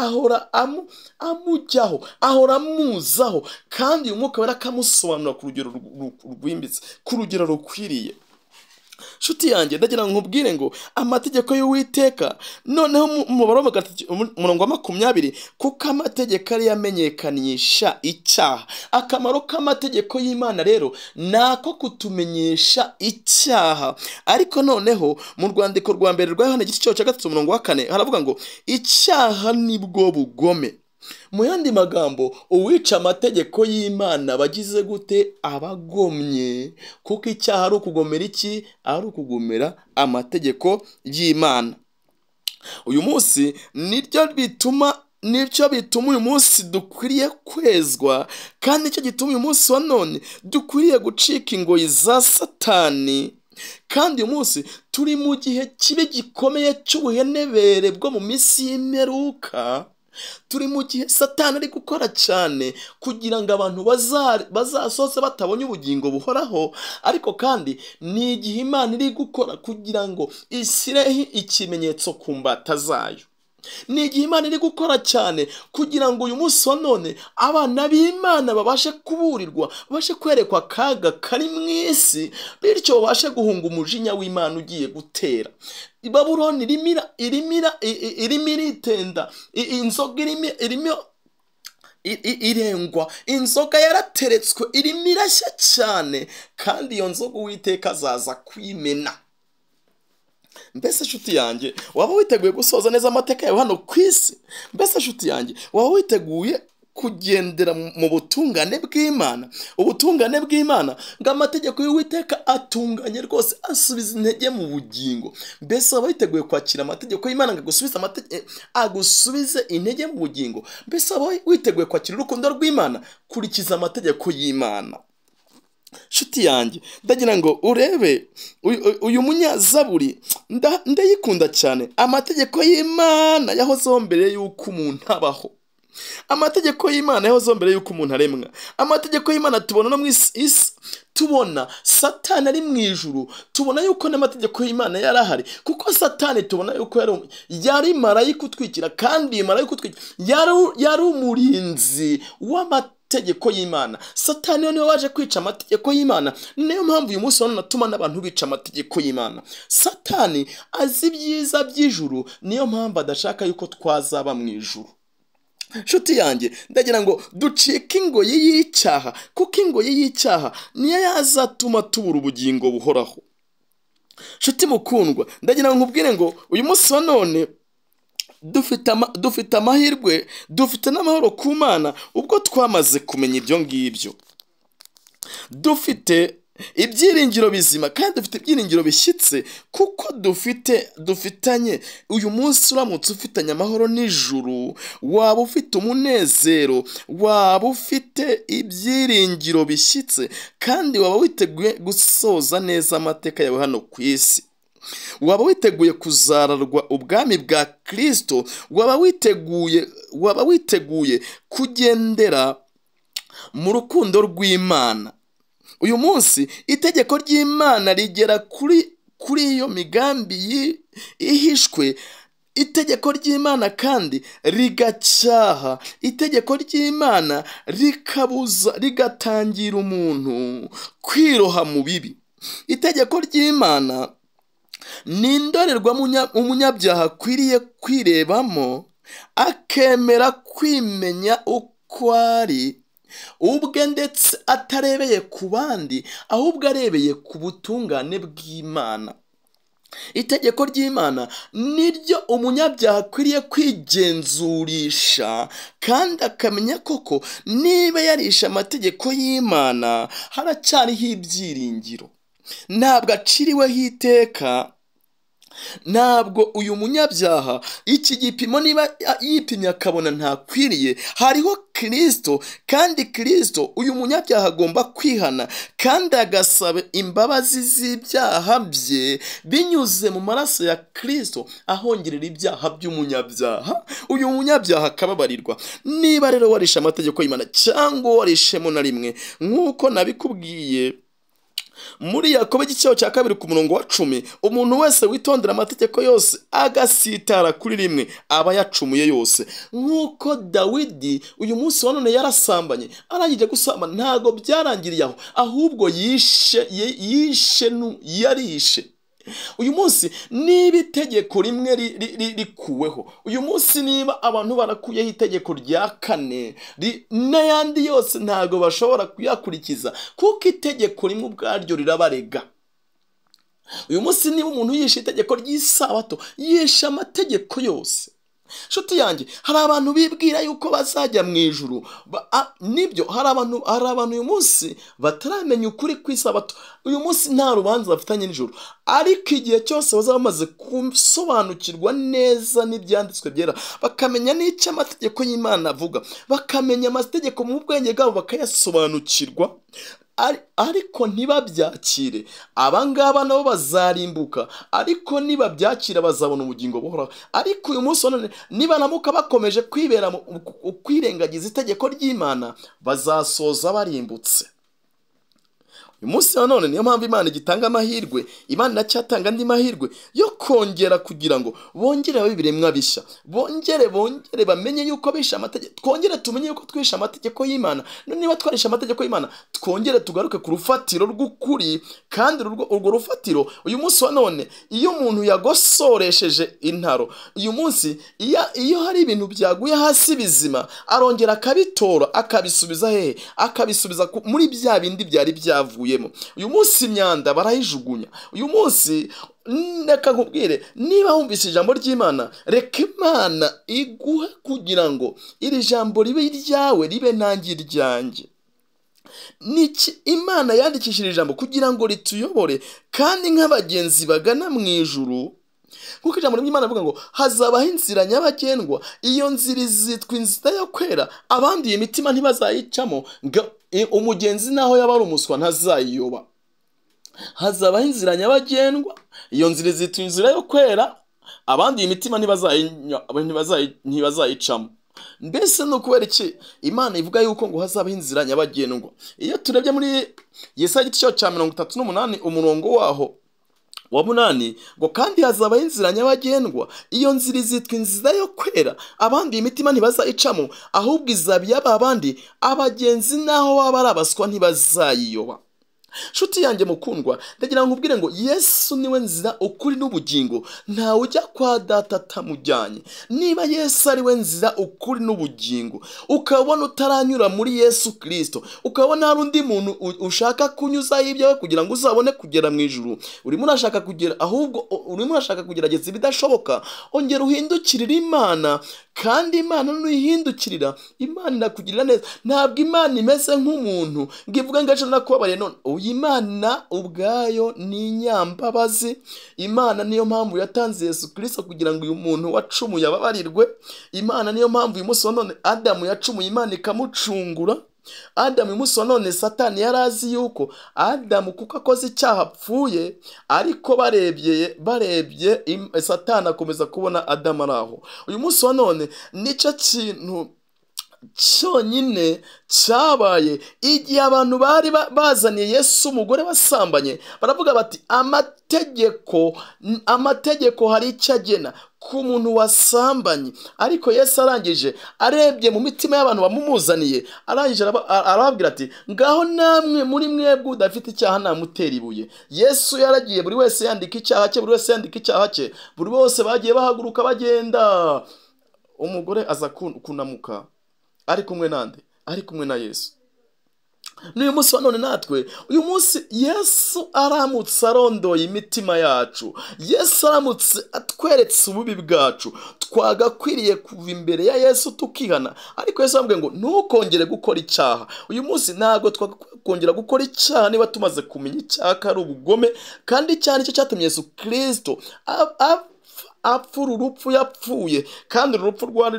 amujyaho, ahora amuzaho, kandi uyu mwuka wera akamusobanura ku rugero rwimbitse, ku rugero rukwiriye. Nshuti yanjye, ndagira ngo nkubwire ngo amategeko y'Uwiteka, noneho mu Baroma umurongo wa 20, kuko amategeko ari yamenyekanisha icyaha. Akamaro k'amategeko y'Imana rero nako kutumenyesha icyaha. Ariko noneho mu rwandiko rwa mbere rwa Yohana igice cya 3 umurongo wa 4 haravuga ngo icyaha nibwo bugome. Mu yandi magambo, uwica amategeko y'Imana bagize gute? Abagomye. Kuko icyaha ari ukugomera iki? Ari ukugomera amategeko y'Imana. Uyu munsi niryo bituma, nicyo bituma uyu munsi dukwiriye kwezwa, kandi nicyo gituma uyu munsi wa none dukwiriye gucika ingoyi za Satani. Kandi uyu munsi turi mu gihe kibi gikomeye cy'ubuhenebere bwo mu minsi y'imperuka. Turi mu gihe Satani ari gukora cyane kugira ngo abantu bazasoze batabonye ubugingo buhoraho, ariko kandi ni igihe Imana iri gukora kugira ngo ishyireho ikimenyetso ku mbata zayo. Ni igihe Imana iri gukora cyane kugira ngo uyu munsi wa none abana b'Imana babashe kuburirwa, babashe kwerekwa akaga kari mu isi, bityo babashe guhunga umujinya w'Imana ugiye gutera. Babuloni irimo iritenda, inzoga irengwa, inzoga yarateretswe irimo irashya cyane, kandi iyo nzoga Uwiteka azaza kwimena. Mbese nshuti yanjye, waba witeguye gusoza neza amateka yawe hano ku isi? Mbese nshuti yanjye, waba witeguye kugendera mu butungane bw'Imana? Ubutungane bw'Imana, ngo amategeko y'Uwiteka atunganye rwose, asubiza intege mu bugingo. Mbese waba witeguye kwakira amategeko y'Imana ngo agusubize intege mu bugingo? Mbese waba witeguye kwakira urukundo rw'Imana? Kurikiza amategeko y'Imana. Nshuti yanjye, ndagira ngo urebe uyu munyazaburi, ndayikunda cyane. Amategeko y'Imana yahozeho mbere y'uko umuntu abaho. Amategeko y'Imana yahozeho mbere y'uko umuntu aremwa. Amategeko y'Imana tubona no mu isi, tubona Satani ari mu ijuru, tubona yuko n'amategeko y'Imana yarahari, kuko Satani tubona yuko yari marayika utwikira, kandi marayika utwikira yari umurinzi w'amategeko y'Imana. Satani niwe waje kwica amategeko y'Imana. Niyo mpamvu uyu munsi wa none atuma n'abantu bica amategeko y'Imana. Satani azi ibyiza by'ijuru, niyo mpamvu adashaka yuko twazaba mu ijuru. Nshuti yanjye, ndagira ngo ducike ingoyi y'icyaha, kuko ingoyi y'icyaha niyo yazatuma tubura ubugingo buhoraho. Nshuti mukundwa, ndagira ngo nkubwire ngo uyu munsi wa none dufite amahirwe, dufite n'amahoro ku Mana, ubwo twamaze kumenya ibyo ngibyo. Dufite ibyiringiro bizima kandi dufite ibyiringiro bishyitse, kuko dufitanye uyu munsi. Uramutse ufitanye amahoro n'ijuru, waba ufite umunezero, waba ufite ibyiringiro bishyitse, kandi waba witeguye gusoza neza amateka yawe hano ku isi. Waba witeguye kuzararwa ubwami bwa Kristo, waba witeguye kugendera mu rukundo rw'Imana. Uyu munsi itegeko ry'Imana rigera kuri iyo migambi ihishwe. Itegeko ry'Imana kandi rigacyaha. Itegeko ry'Imana rikabuza, rigatangira umuntu kwiroha mu bibi. Itegeko ry'Imana ni indorerwamo umunyabyaha akwiriye kwirebamo, akemera kwimenya uko ari ubwe, ndetse atarebeye ku bandi, ahubwo arebeye ku butungane bw'Imana. Itegeko ry'Imana niryo umunyabyaha akwiriye kwigenzurisha, kandi akamenya koko niba yarishe amategeko y'Imana haracyariho ibyiringiro. Ntabwo aciriweho iteka. Ntabwo uyu munyabyaha iki gipimo niba yipimye akabona ntakwiriye, hariho Kristo, kandi Kristo uyu munyabyaha agomba kwihana kandi agasaba imbabazi z'ibyaha bye binyuze mu maraso ya Kristo, ahongerera ibyaha by'umunyabyaha, uyu munyabyaha akababarirwa. Niba rero warishe amategeko y'Imana cyangwa warishemo na rimwe, nk'uko nabikubwiye muri Yakobo igice cya 2 ku murongo wa 10, umuntu wese witondera amategeko yose agasitara kuri rimwe aba yacumuye yose. Nk'uko Dawidi uyu munsi wa none yarasambanye, arangije gusambana ntago byarangiriye aho, ahubwo yishe yarishe. Uyu munsi niba itegeko rimwe rikuweho, uyu munsi niba abantu barakuyeho itegeko rya 4 n'ayandi yose ntago bashobora kuyakurikiza, kuko itegeko rimwe ubwaryo rirabarega. Uyu munsi niba umuntu yishe itegeko ry'isabato, yishe amategeko yose. Nshuti yanjye, hari abantu bibwira yuko bazajya mu ijuru. Nibyo, hari abantu uyu munsi bataramenya ukuri kw'isabato. Uyu munsi nta rubanza bafitanye n'ijuru, ariko igihe cyose bazaba bamaze gusobanukirwa neza n'ibyanditswe byera, bakamenya n'icyo amategeko y'Imana avuga, bakamenya amategeko mu bwenge bwabo bakayasobanukirwa, ariko ntibabyakire, abangaba nabo bazarimbuka, ariko nibabyakira bazabona ubugingo buhoraho. Ariko uyu munsi none nibaramuka bakomeje kwibera kwirengagiza itegeko ry'Imana, bazasoza barimbutse. Uyu munsi wa none niyo mpamvu Imana igitanga amahirwe, Imana iracyatanga andi mahirwe yo kongera kugira ngo bongere babe ibiremwa bishya, bongere bamenye yuko bishe amategeko, twongere tumenye yuko twishe amategeko y'Imana. Niba twarishe amategeko y'Imana, twongere tugaruke ku rufatiro rw'ukuri. Kandi urwo rufatiro uyu munsi wa none, iyo umuntu yagosoresheje intaro, uyu munsi iyo hari ibintu byaguye hasi bizima, arongera akabitora akabisubiza hehe? Akabisubiza muri bya bindi byari byavuyemo. Uyu munsi imyanda barayijugunya. Uyu munsi reka nkubwire, niba wumvise ijambo ry'Imana, reka Imana iguhe kugira ngo iri jambo ribe iryawe, ribe nanjye iryanjye. Niki Imana yandikishije ijambo kugira ngo rituyobore, kandi nk'abagenzi bagana mu ijuru, kuko ijambo ry'Imana rivuga ngo hazabaho inzira nyabagendwa, iyo nzira izitwa inzira yo kwera, abanduye imitima ntibazayicamo, umugenzi naho yaba ari umuswa ntazayiyoba. Hazabaho inzira nyabagendwa, iyo nzira izitwa inzira yo kwera, abanduye imitima ntibazayicamo. Mbese ni ukubera iki Imana ivuga yuko ngo hazabaho inzira nyabagendwa? Iyo turebye muri Yesaya igice cya 38 umurongo waho wa 8 ngo kandi hazabaho inzira nyabagendwa, iyo nzira izitwa inzira yo kwera, abanduye imitima ntibazayicamo, ahubwo izaba iy'abandi, abagenzi naho baba ari abaswa ntibazayiyoba. Nshuti yanjye mukundwa, ndagira ngo nkubwire ngo Yesu niwe nzira, ukuri n'ubugingo, ntawe ujya kwa data atamujyanye. Niba Yesu ari we nzira, ukuri n'ubugingo, ukabona utaranyura muri Yesu Kristo, ukabona hari undi muntu ushaka kunyuzaho ibyawe kugira ngo uzabone kugera mu ijuru, urimo urashaka kugera, ahubwo urimo urashaka kugerageza ibidashoboka, ongera uhindukirire Imana. Kandi Imana nuyihindukirira, Imana irakugirira neza. Ntabwo Imana imeze nk'umuntu ngo ivuge ngo ejo nakubabariye none. Imana ubwayo ni inyambabazi. Imana niyo mpamvu yatanze Yesu Kristo kugira ngo uyu muntu wacumuye ababarirwe. Imana niyo mpamvu uyu munsi wa none Adamu yacumuye, Imana ikamucungura. Adamu uyu munsi wa none Satani yari azi yuko Adamu kuko akoze icyaha apfuye, ariko barebye Satani akomeza kubona Adamu ari aho. Uyu munsi wa none nicyo kintu cyonyine cyabaye igihe abantu bari bazaniye Yesu umugore wasambanye, baravuga bati amategeko hari icyo agena ku muntu wasambanye. Ariko Yesu arangije arebye mu mitima y'abantu bamumuzaniye, arangije arababwira ati ngaho namwe muri mwebwe udafite icyaha namutera ibuye. Yesu yaragiye, buri wese yandika icyaha cye, buri wese yandika icyaha cye, buri bose bagiye bahaguruka bagenda. Umugore aza kunamuka ari kumwe nande? Ari kumwe na Yesu. N'uyu munsi wa none natwe, uyu munsi Yesu aramutse arondoye imitima yacu, Yesu aramutse atweretse ububi bwacu, twagakwiriye kuva imbere ya Yesu tukihana. Ariko Yesu arambwira ngo ntukongere gukora icyaha. Uyu munsi ntabwo twakongera gukora icyaha niba tumaze kumenya icyaha ko ari ubugome, kandi icyaha nicyo cyatumye Yesu Kristo apfura urupfu yapfuye, kandi urupfu rwari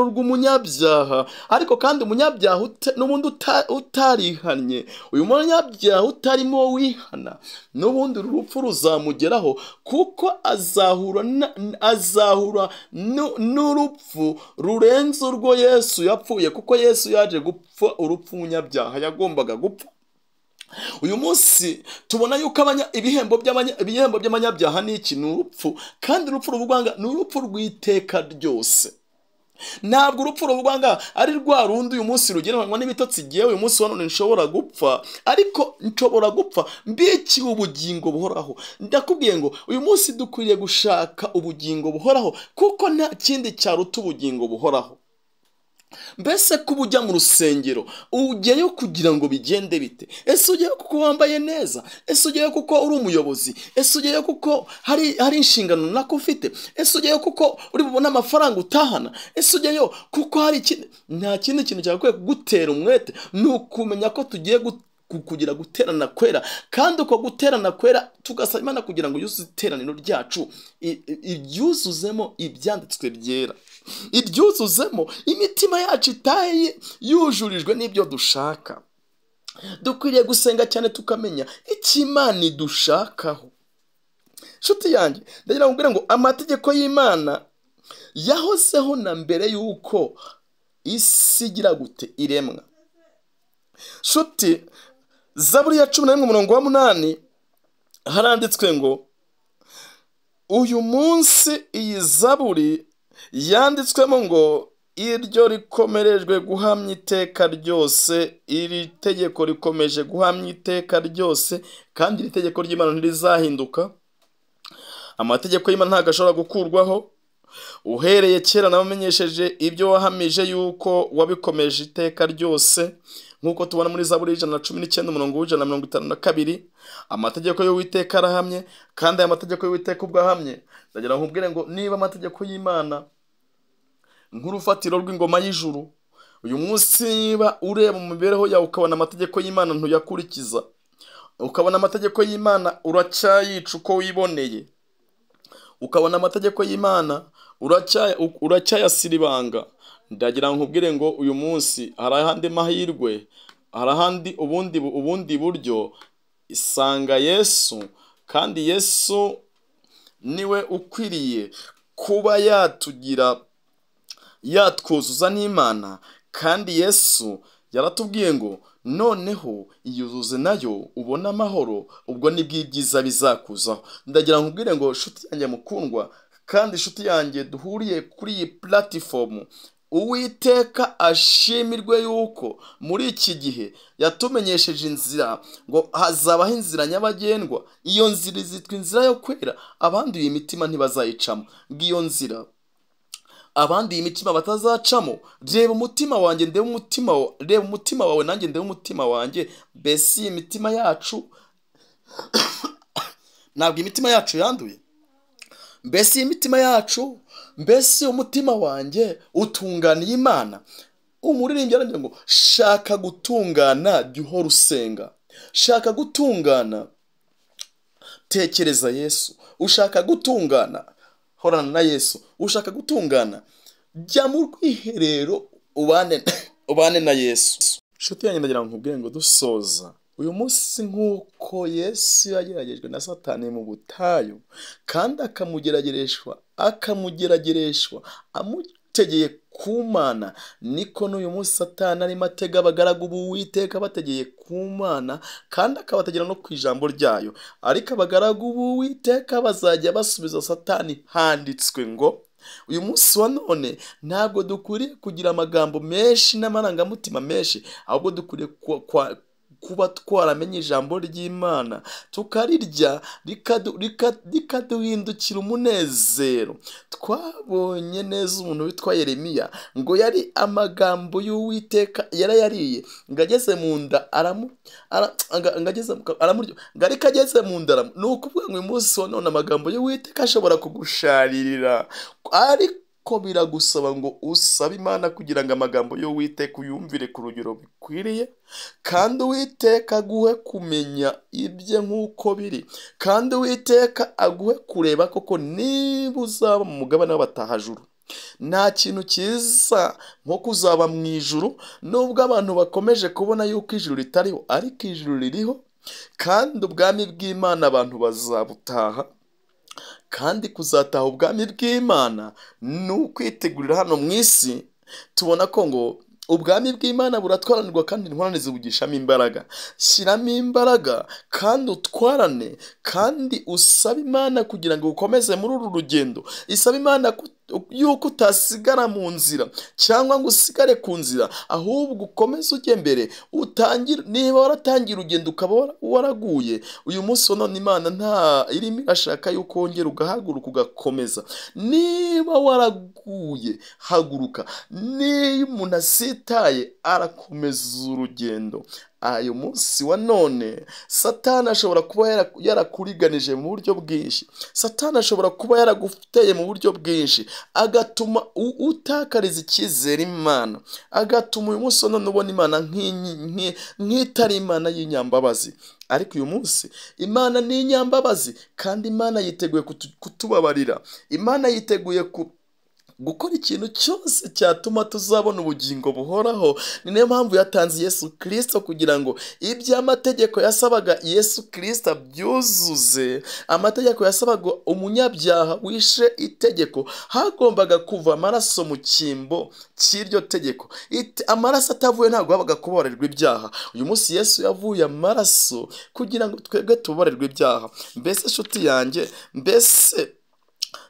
urw'umunyabyaha. Ariko kandi umunyabyaha n'ubundi utarihannye, uyu munyabyaha utarimo wihana, n'ubundi urupfu ruzamugeraho, kuko azahura n'urupfu rurenze urwo Yesu yapfuye, kuko Yesu yaje gupfa urupfu umunyabyaha yagombaga gupfa. Uyu munsi tubona yuko ibihembo by'abanyabyaha ni iki? Ni urupfu. Kandi urupfu ruvugwa ni urupfu rw'iteka ryose. Ntabwo urupfu ruvugwa ari rwa rundi uyu munsi rugereranywa n'ibitotsi. Igihe uyu munsi wa none nshobora gupfa, ariko nshobora gupfa mbikiwe ubugingo buhoraho. Ndakubwiye ngo uyu munsi dukwiriye gushaka ubugingo buhoraho, kuko nta kindi cyaruta ubugingo buhoraho. Mbese kuba ujya mu rusengero ujyayo kugira ngo bigende bite? Ese ujyayo kuko wambaye neza? Ese ujyayo kuko uri umuyobozi? Ese ujyayo kuko hari inshingano runaka ufite? Ese ujyayo kuko uri bubone amafaranga utahana? Ese ujyayo kuko hari ikindi? Nta kindi kintu cyagakwiye kugutera umwete, ni ukumenya ko tugiye kugira guterana kwera, kandi uko guterana kwera tugasaba Imana kugira ngo yuzuze iteraniro ryacu, iryuzuzemo ibyanditswe byera, iryuzuzemo imitima yacu itaye yujurijwe n'ibyo dushaka. Dukwiriye gusenga cyane tukamenya icyo Imana idushakaho. Nshuti yanjye, ndagira ngo nkubwire ngo amategeko y'Imana yahozeho na mbere y'uko isi igira gute iremwa. Nshuti, Zaburi ya 11 umurongo wa 8 haranditswe ngo uyu munsi iyi zaburi yanditswemo ngo iryo rikomerejwe guhamya iteka ryose, iri tegeko rikomeje guhamya iteka ryose, kandi iri tegeko ry'Imana ntirizahinduka. Amategeko y'Imana ntabwo ashobora gukurwaho. Uhereye kera nabamenyesheje ibyo wahamije yuko wabikomeje iteka ryose, nk'uko tubona muri Zaburi 119 umurongo wa 152. Amategeko y'Uwiteka arahamye, kandi aya mategeko y'Uwiteka ubwo ahamye, ndagira ngo nkubwire ngo niba amategeko y'Imana nk'urufatiro rw'ingoma y'ijuru, uyu munsi niba ureba mu mibereho yawe ukabona amategeko y'Imana ntuyakurikiza, ukabona amategeko y'Imana uracyayica uko wiboneye, ukabona amategeko y'Imana uracyayasiribanga, ndagira ngo nkubwire ngo uyu munsi hari ahandi mahirwe, hari ahandi ubundi buryo. Isanga Yesu, kandi Yesu niwe ukwiriye kuba yatugira, yatwuzuza n'Imana. Kandi Yesu yaratubwiye ngo noneho iyuzuze nayo ubone amahoro, ubwo nibwo ibyiza bizakuzaho. Ndagira ngo nkubwire ngo nshuti yanjye mukundwa, kandi inshuti yanjye duhuriye kuri iyi platifomu, Uwiteka ashimirwe yuko muri iki gihe yatumenyesheje inzira, ngo hazabaho inzira nyabagendwa. Iyo nzira izitwa inzira yo kwera, abanduye imitima ntibazayicamo. Ngo iyo nzira abanduye imitima batazacamo, reba umutima wanjye ndebe umutima wawe, reba umutima wawe nanjye ndebe umutima wanjye. Mbese iyi mitima yacu ntabwo imitima yacu yanduye? Mbese iyi mitima yacu, mbese umutima wanjye utunganiye Imana? Umuririmbyi aravuga ngo shaka gutungana, jya uhora usenga. Shaka gutungana, tekereza Yesu. Ushaka gutungana, horana na Yesu. Ushaka gutungana, jya mu rwiherero ubane na Yesu. Inshuti yanjye, ndagira ngo nkubwire ngo dusoza uyu munsi, nk'uko Yesu yageragejwe na Satani mu butayu, kandi akamugeragereshwa amutegeye ku Mana, niko n'uyu munsi Satani arimo atega abagaragu b'Uwiteka bategeye ku Mana, kandi akabategera no ku ijambo ryayo. Ariko abagaragu b'Uwiteka bazajya basubiza Satani handitswe ngo. Uyu munsi wa none ntabwo dukwiriye kugira amagambo menshi n'amarangamutima menshi, ahubwo dukwiriye kuba twaramenye ijambo ry'Imana, tukarirya rikaduhindukira umunezero. Twabonye neza umuntu witwa Yeremiya, ngo yari amagambo y'Uwiteka yarayariye, ngo ageze mu nda aramurya, ngo ariko ageze mu nda. Ni ukuvuga ngo uyu munsi wa none amagambo y'Uwiteka ashobora kugusharirira, ariko biragusaba ngo usabe Imana kugira ngo amagambo y'Uwiteka uyumvire ku rugero bikwiriye, kandi Uwiteka aguhe kumenya ibye nk'uko biri, kandi Uwiteka aguhe kureba koko niba uzaba mu mugabane w'abatahajuru. Nta kintu cyiza nko kuzaba mu ijuru, nubwo abantu bakomeje kubona yuko ijuru ritariho, ariko ijuru ririho, kandi ubwami bw'Imana abantu bazabutaha. Kandi kuzataha ubwami bw'Imana ni ukwitegurira hano mu isi. Tubona ko ngo ubwami bw'Imana buratwaranirwa, kandi intwarane zibugishamo imbaraga. Shyiramo imbaraga kandi utwarane, kandi usabe Imana kugira ngo ukomeze muri uru rugendo. Isabe Imana yuko utasigara mu nzira cyangwa ngo usigare ku nzira, ahubwo ukomeze ujye mbere, utangire. Niba waratangiye urugendo ukaba waraguye, uyu munsi wa none Imana nta irimo irashaka yuko wongera ugahaguruka ugakomeza. Niba waraguye, haguruka. Niyo umuntu asitaye arakomeza urugendo. Ayo munsi wa none Satani ashobora kuba yarakuriganije mu buryo bwinshi, Satani ashobora kuba yaraguteye mu buryo bwinshi, agatuma utakariza icyizere Imana, agatuma uyu munsi wa none ubona Imana nk'itari Imana y'inyambabazi. Ariko uyu munsi Imana ni inyambabazi, kandi Imana yiteguye kutubabarira. Imana yiteguye gukora ikintu cyose cyatuma tuzabona ubugingo buhoraho. Ni nayo mpamvu yatanze Yesu Kirisito kugira ngo ibyo amategeko yasabaga Yesu Kirisito abyuzuze. Amategeko yasabaga umunyabyaha wishe itegeko, hagombaga kuva amaraso mu cyimbo cy'iryo tegeko. Amaraso atavuye ntabwo habaga kubabarirwa ibyaha. Uyu munsi Yesu yavuye amaraso kugira ngo twebwe tubabarirwe ibyaha. Mbese inshuti yanjye, mbese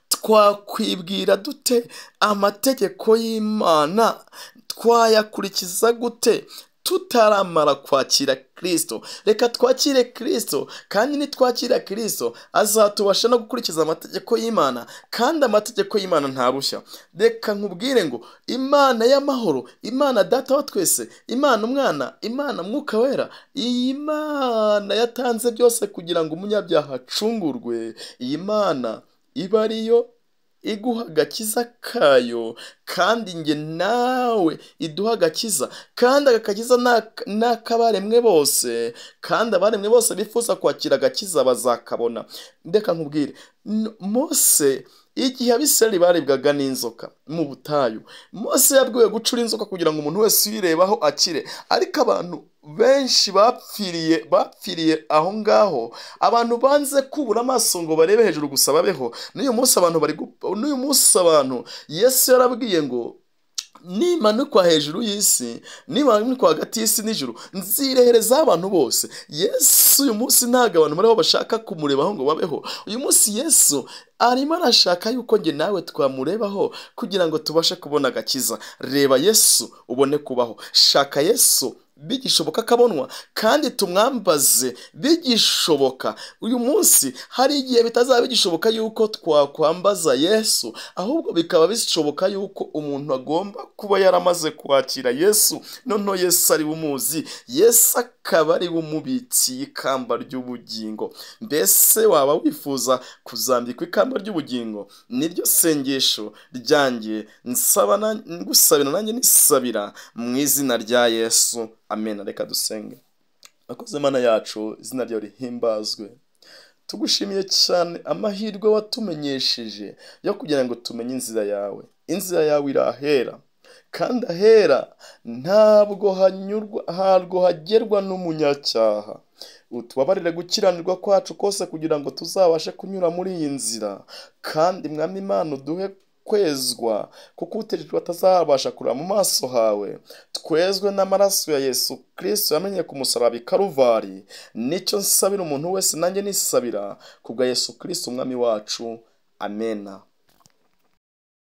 twakwibwira dute amategeko y'Imana? Twayakurikiza gute tutaramara kwakira Kristo? Reka twakire Kristo, kandi nitwakira Kristo azatubasha no gukurikiza amategeko y'Imana, kandi amategeko y'Imana ntarushya. Reka nkubwire ngo Imana y'amahoro, Imana Data wa twese, Imana Umwana, Imana Mwuka Wera, iyi Mana yatanze byose kugira ngo umunyabyaha acungurwe, iyi Mana iba ariyo iguha agakiza kayo, kandi njye nawe iduha agakiza, kandi agakiza n'akabaremwe bose, kandi abaremwe bose bifuza kwakira agakiza bazakabona. Reka nkubwire, Mose igihe Abisirayeli baribwaga n'inzoka mu butayu, Mose yabwiwe gucura inzoka kugira ngo umuntu wese uyirebaho akire, ariko abantu benshi bapfiriye aho ngaho. Abantu banze kubura amaso ngo barebe hejuru gusa babeho. N'uyu munsi abantu bari, n'uyu munsi abantu Yesu yarabwiye ngo nimanukwa hejuru y'isi, nimanukwa hagati y'isi n'ijuru, nzireherezaho abantu bose. Yesu uyu munsi ntabwo abantu bariho bashaka kumurebaho ngo babeho. Uyu munsi Yesu arimo arashaka yuko njye nawe twamurebaho kugira ngo tubashe kubona agakiza. Reba Yesu ubone kubaho. Shaka Yesu bigishoboka akabonwa, kandi tumwambaze bigishoboka. Uyu munsi hari igihe bitazaba bigishoboka yuko twakwambaza Yesu, ahubwo bikaba bishoboka yuko umuntu agomba kuba yaramaze kwakira Yesu, noneho Yesu ari umuzi, Yesu akaba ari umubitsi ikamba ry'ubugingo. Mbese waba wifuza kuzambikwa ikamba ry'ubugingo? Niryo sengesho ryanjye nsaba, ngusabira nanjye nisabira mu izina rya Yesu. Amen. Reka dusenge. Akoze Imana yacu, izina ryawe rihimbazwe. Tugushimiye cyane amahirwe watumenyesheje yo kugira ngo tumenye inzira yawe. Inzira yawe irahera, kandi ahera ntabwo hanyurwa, ntabwo hagerwa n'umunyacyaha. Utubabarire gukiranirwa kwacu kose kugira ngo tuzabashe kunyura muri iyi nzira, kandi Mwami Imana uduhe kwezwa, kuko utegerejwe atazabasha kureba mu maso hawe. Twezwe n'amaraso ya Yesu Kristo yamenye ku musaraba i Karuvari. Nicyo nsabira umuntu wese, nanjye nisabira kubwa Yesu Kristo umwami wacu. Amena.